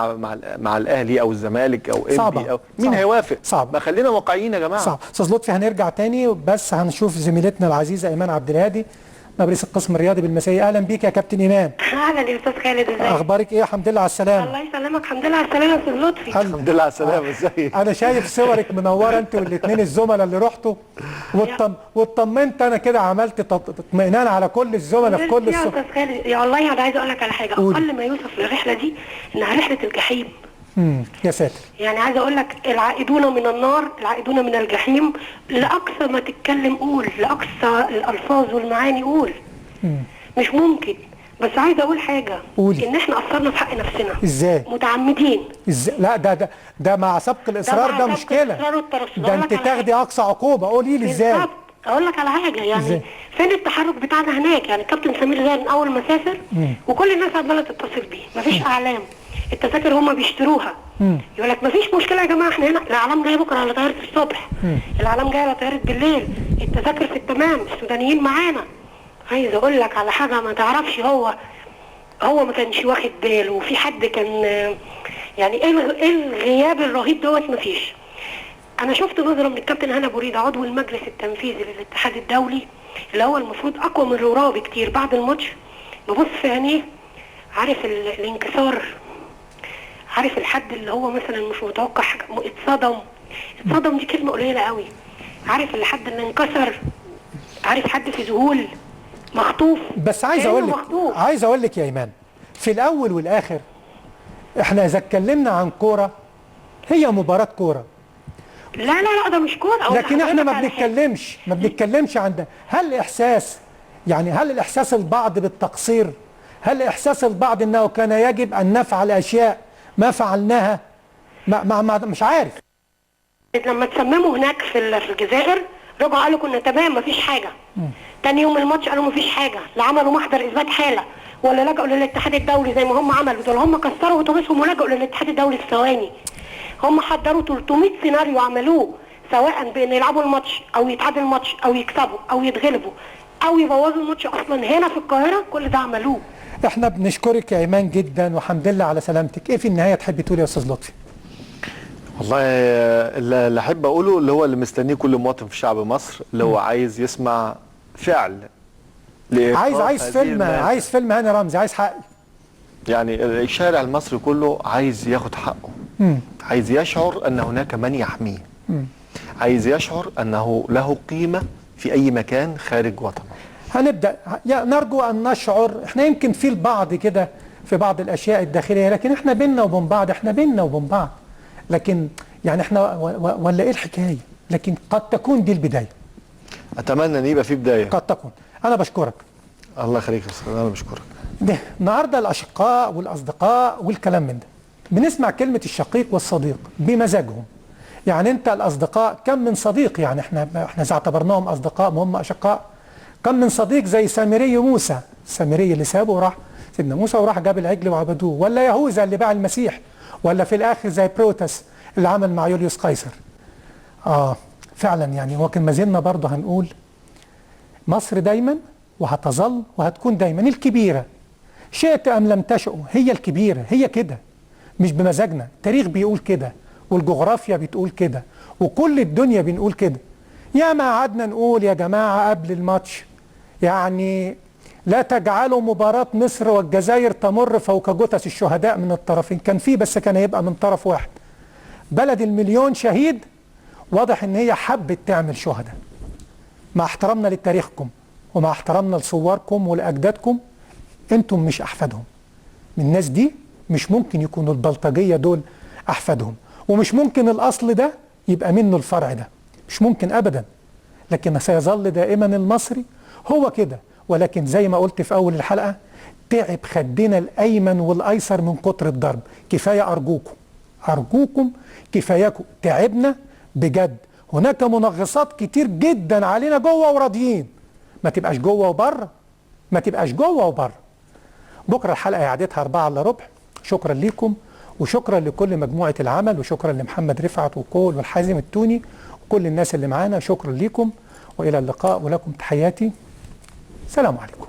مع الأهلي أو الزمالك أو إنبي أو مين هيوافق؟ صعب. ما خلينا واقعيين يا جماعة. صعب. أستاذ لطفي هنرجع تاني، بس هنشوف زميلتنا العزيزة إيمان عبد الهادي رئيس القسم الرياضي بالمسائي. اهلا بيك يا كابتن ايمان. اهلا يا استاذ خالد، ازيك؟ اخبارك ايه؟ الحمد لله على السلامة. الله يسلمك. الحمد لله على السلامة يا استاذ لطفي. الحمد لله على السلامة. ازيك؟ انا شايف صورك منورة انت والاثنين الزملاء اللي رحتوا، واطمنت انا كده، عملت اطمئنان على كل الزملاء في كل الصور. يا استاذ خالد يا والله انا عايزه اقول لك على حاجة، اقل ما يوصف للرحلة دي انها رحله الجحيم. يا ساتر. يعني عايزه اقول لك العائدون من النار، العائدون من الجحيم، لاقصى ما تتكلم قول، لاقصى الالفاظ والمعاني قول. مش ممكن. بس عايزه اقول حاجة، قولي. ان احنا قصرنا في حق نفسنا. ازاي؟ متعمدين. ازاي؟ لا ده ده مع سبق الاصرار، ده مشكلة. ده انت تاخدي اقصى عقوبه. قولي لي ازاي؟ بالظبط. اقول لك على حاجة يعني، إزاي؟ فين التحرك بتاعنا هناك؟ يعني الكابتن سمير زاهر من اول ما سافر وكل الناس عماله تتصل بيه، مفيش اعلام، التذاكر هم بيشتروها. يقول لك مفيش مشكلة يا جماعة، احنا هنا الاعلام جاي بكره على طيارة الصبح، الاعلام جاي على طيارة بالليل، التذاكر في التمام، السودانيين معانا. عايز اقول لك على حاجة ما تعرفش، هو ما كانش واخد باله، وفي حد كان يعني ايه الغياب الرهيب دوت؟ مفيش. انا شفت نظره من الكابتن هاني ابو ريده عضو المجلس التنفيذي للاتحاد الدولي اللي هو المفروض اقوى من روراوة بكتير، بعد الماتش ببص في عينيه، عارف الانكسار، عارف الحد اللي هو مثلا مش متوقع حاجة، اتصدم دي كلمة قليله قوي، عارف الحد اللي انكسر، عارف حد في ذهول، مخطوف. بس عايز اقول لك، يا ايمان، في الاول والاخر احنا اذا اتكلمنا عن كورة هي مباراة كورة. لا لا لا، ده مش كورة. لكن احنا ما بنتكلمش عن ده. هل احساس، يعني هل الاحساس البعض بالتقصير؟ هل احساس البعض انه كان يجب ان نفعل اشياء ما فعلناها؟ ما ما مش عارف. لما تسمموا هناك في الجزائر رجعوا قالوا كنا تمام مفيش حاجة. تاني يوم الماتش قالوا مفيش حاجة، لا عملوا محضر اثبات حاله ولا لجأوا للاتحاد الدولي زي ما هم عملوا. دول هم كسروا اتوبيسهم ولجأوا للاتحاد الدولي في ثواني. هم حضروا 300 سيناريو عملوه، سواء بان يلعبوا الماتش او يتعادل الماتش او يكسبوا او يتغلبوا او يبوظوا الماتش اصلا هنا في القاهرة، كل ده عملوه. احنا بنشكرك يا ايمان جدا وحمد لله على سلامتك. ايه في النهاية تحب تقول يا استاذ لطفي؟ والله اللي احب اقوله اللي هو اللي مستنيه كل مواطن في شعب مصر، اللي هو عايز يسمع فعل، عايز فيلم، عايز فيلم هاني رمزي، عايز حقي. يعني الشارع المصري كله عايز ياخد حقه، عايز يشعر ان هناك من يحميه، عايز يشعر انه له قيمة في اي مكان خارج وطنه. هنبدا نرجو ان نشعر، احنا يمكن في البعض كده في بعض الاشياء الداخلية، لكن احنا بينا وبين بعض، احنا بينا وبين بعض، لكن يعني احنا ولا ايه الحكاية؟ لكن قد تكون دي البداية. اتمنى ان يبقى في بداية. قد تكون. انا بشكرك. الله يخليك يا استاذ، انا بشكرك. ده النهارده الاشقاء والاصدقاء والكلام من ده، بنسمع كلمة الشقيق والصديق بمزاجهم. يعني انت الاصدقاء كم من صديق، يعني احنا اذا اعتبرناهم اصدقاء ما هم اشقاء. كم من صديق زي سامري موسى، السامري اللي سابه وراح سيدنا موسى وراح جاب العجل وعبدوه، ولا يهوذا اللي باع المسيح، ولا في الاخر زي بروتس اللي عمل مع يوليوس قيصر. فعلا يعني هو كان ما زلنا برضه هنقول مصر دايما وهتظل وهتكون دايما الكبيرة، شئت ام لم تشأ هي الكبيرة، هي كده، مش بمزاجنا. التاريخ بيقول كده والجغرافيا بتقول كده وكل الدنيا بنقول كده. يا ما قعدنا نقول يا جماعة قبل الماتش، يعني لا تجعلوا مباراة مصر والجزائر تمر فوق جثث الشهداء من الطرفين. كان في، بس كان هيبقى من طرف واحد. بلد المليون شهيد واضح ان هي حبت تعمل شهداء. مع احترامنا لتاريخكم ومع احترامنا لصوركم ولاجدادكم، انتم مش احفادهم. من الناس دي مش ممكن يكونوا البلطجيه دول احفادهم، ومش ممكن الاصل ده يبقى منه الفرع ده، مش ممكن ابدا. لكن سيظل دائما المصري هو كده. ولكن زي ما قلت في اول الحلقة، تعب خدنا الايمن والايسر من كتر الضرب. كفاية، ارجوكم ارجوكم كفاياكم، تعبنا بجد. هناك منغصات كتير جدا علينا جوه وراضيين، ما تبقاش جوه وبره، ما تبقاش جوه وبره. بكره الحلقة اعادتها 3:45. شكرا لكم وشكرا لكل مجموعة العمل، وشكرا لمحمد رفعت وكول والحازم التوني وكل الناس اللي معانا. شكرا لكم والى اللقاء، ولكم تحياتي. سلام عليكم.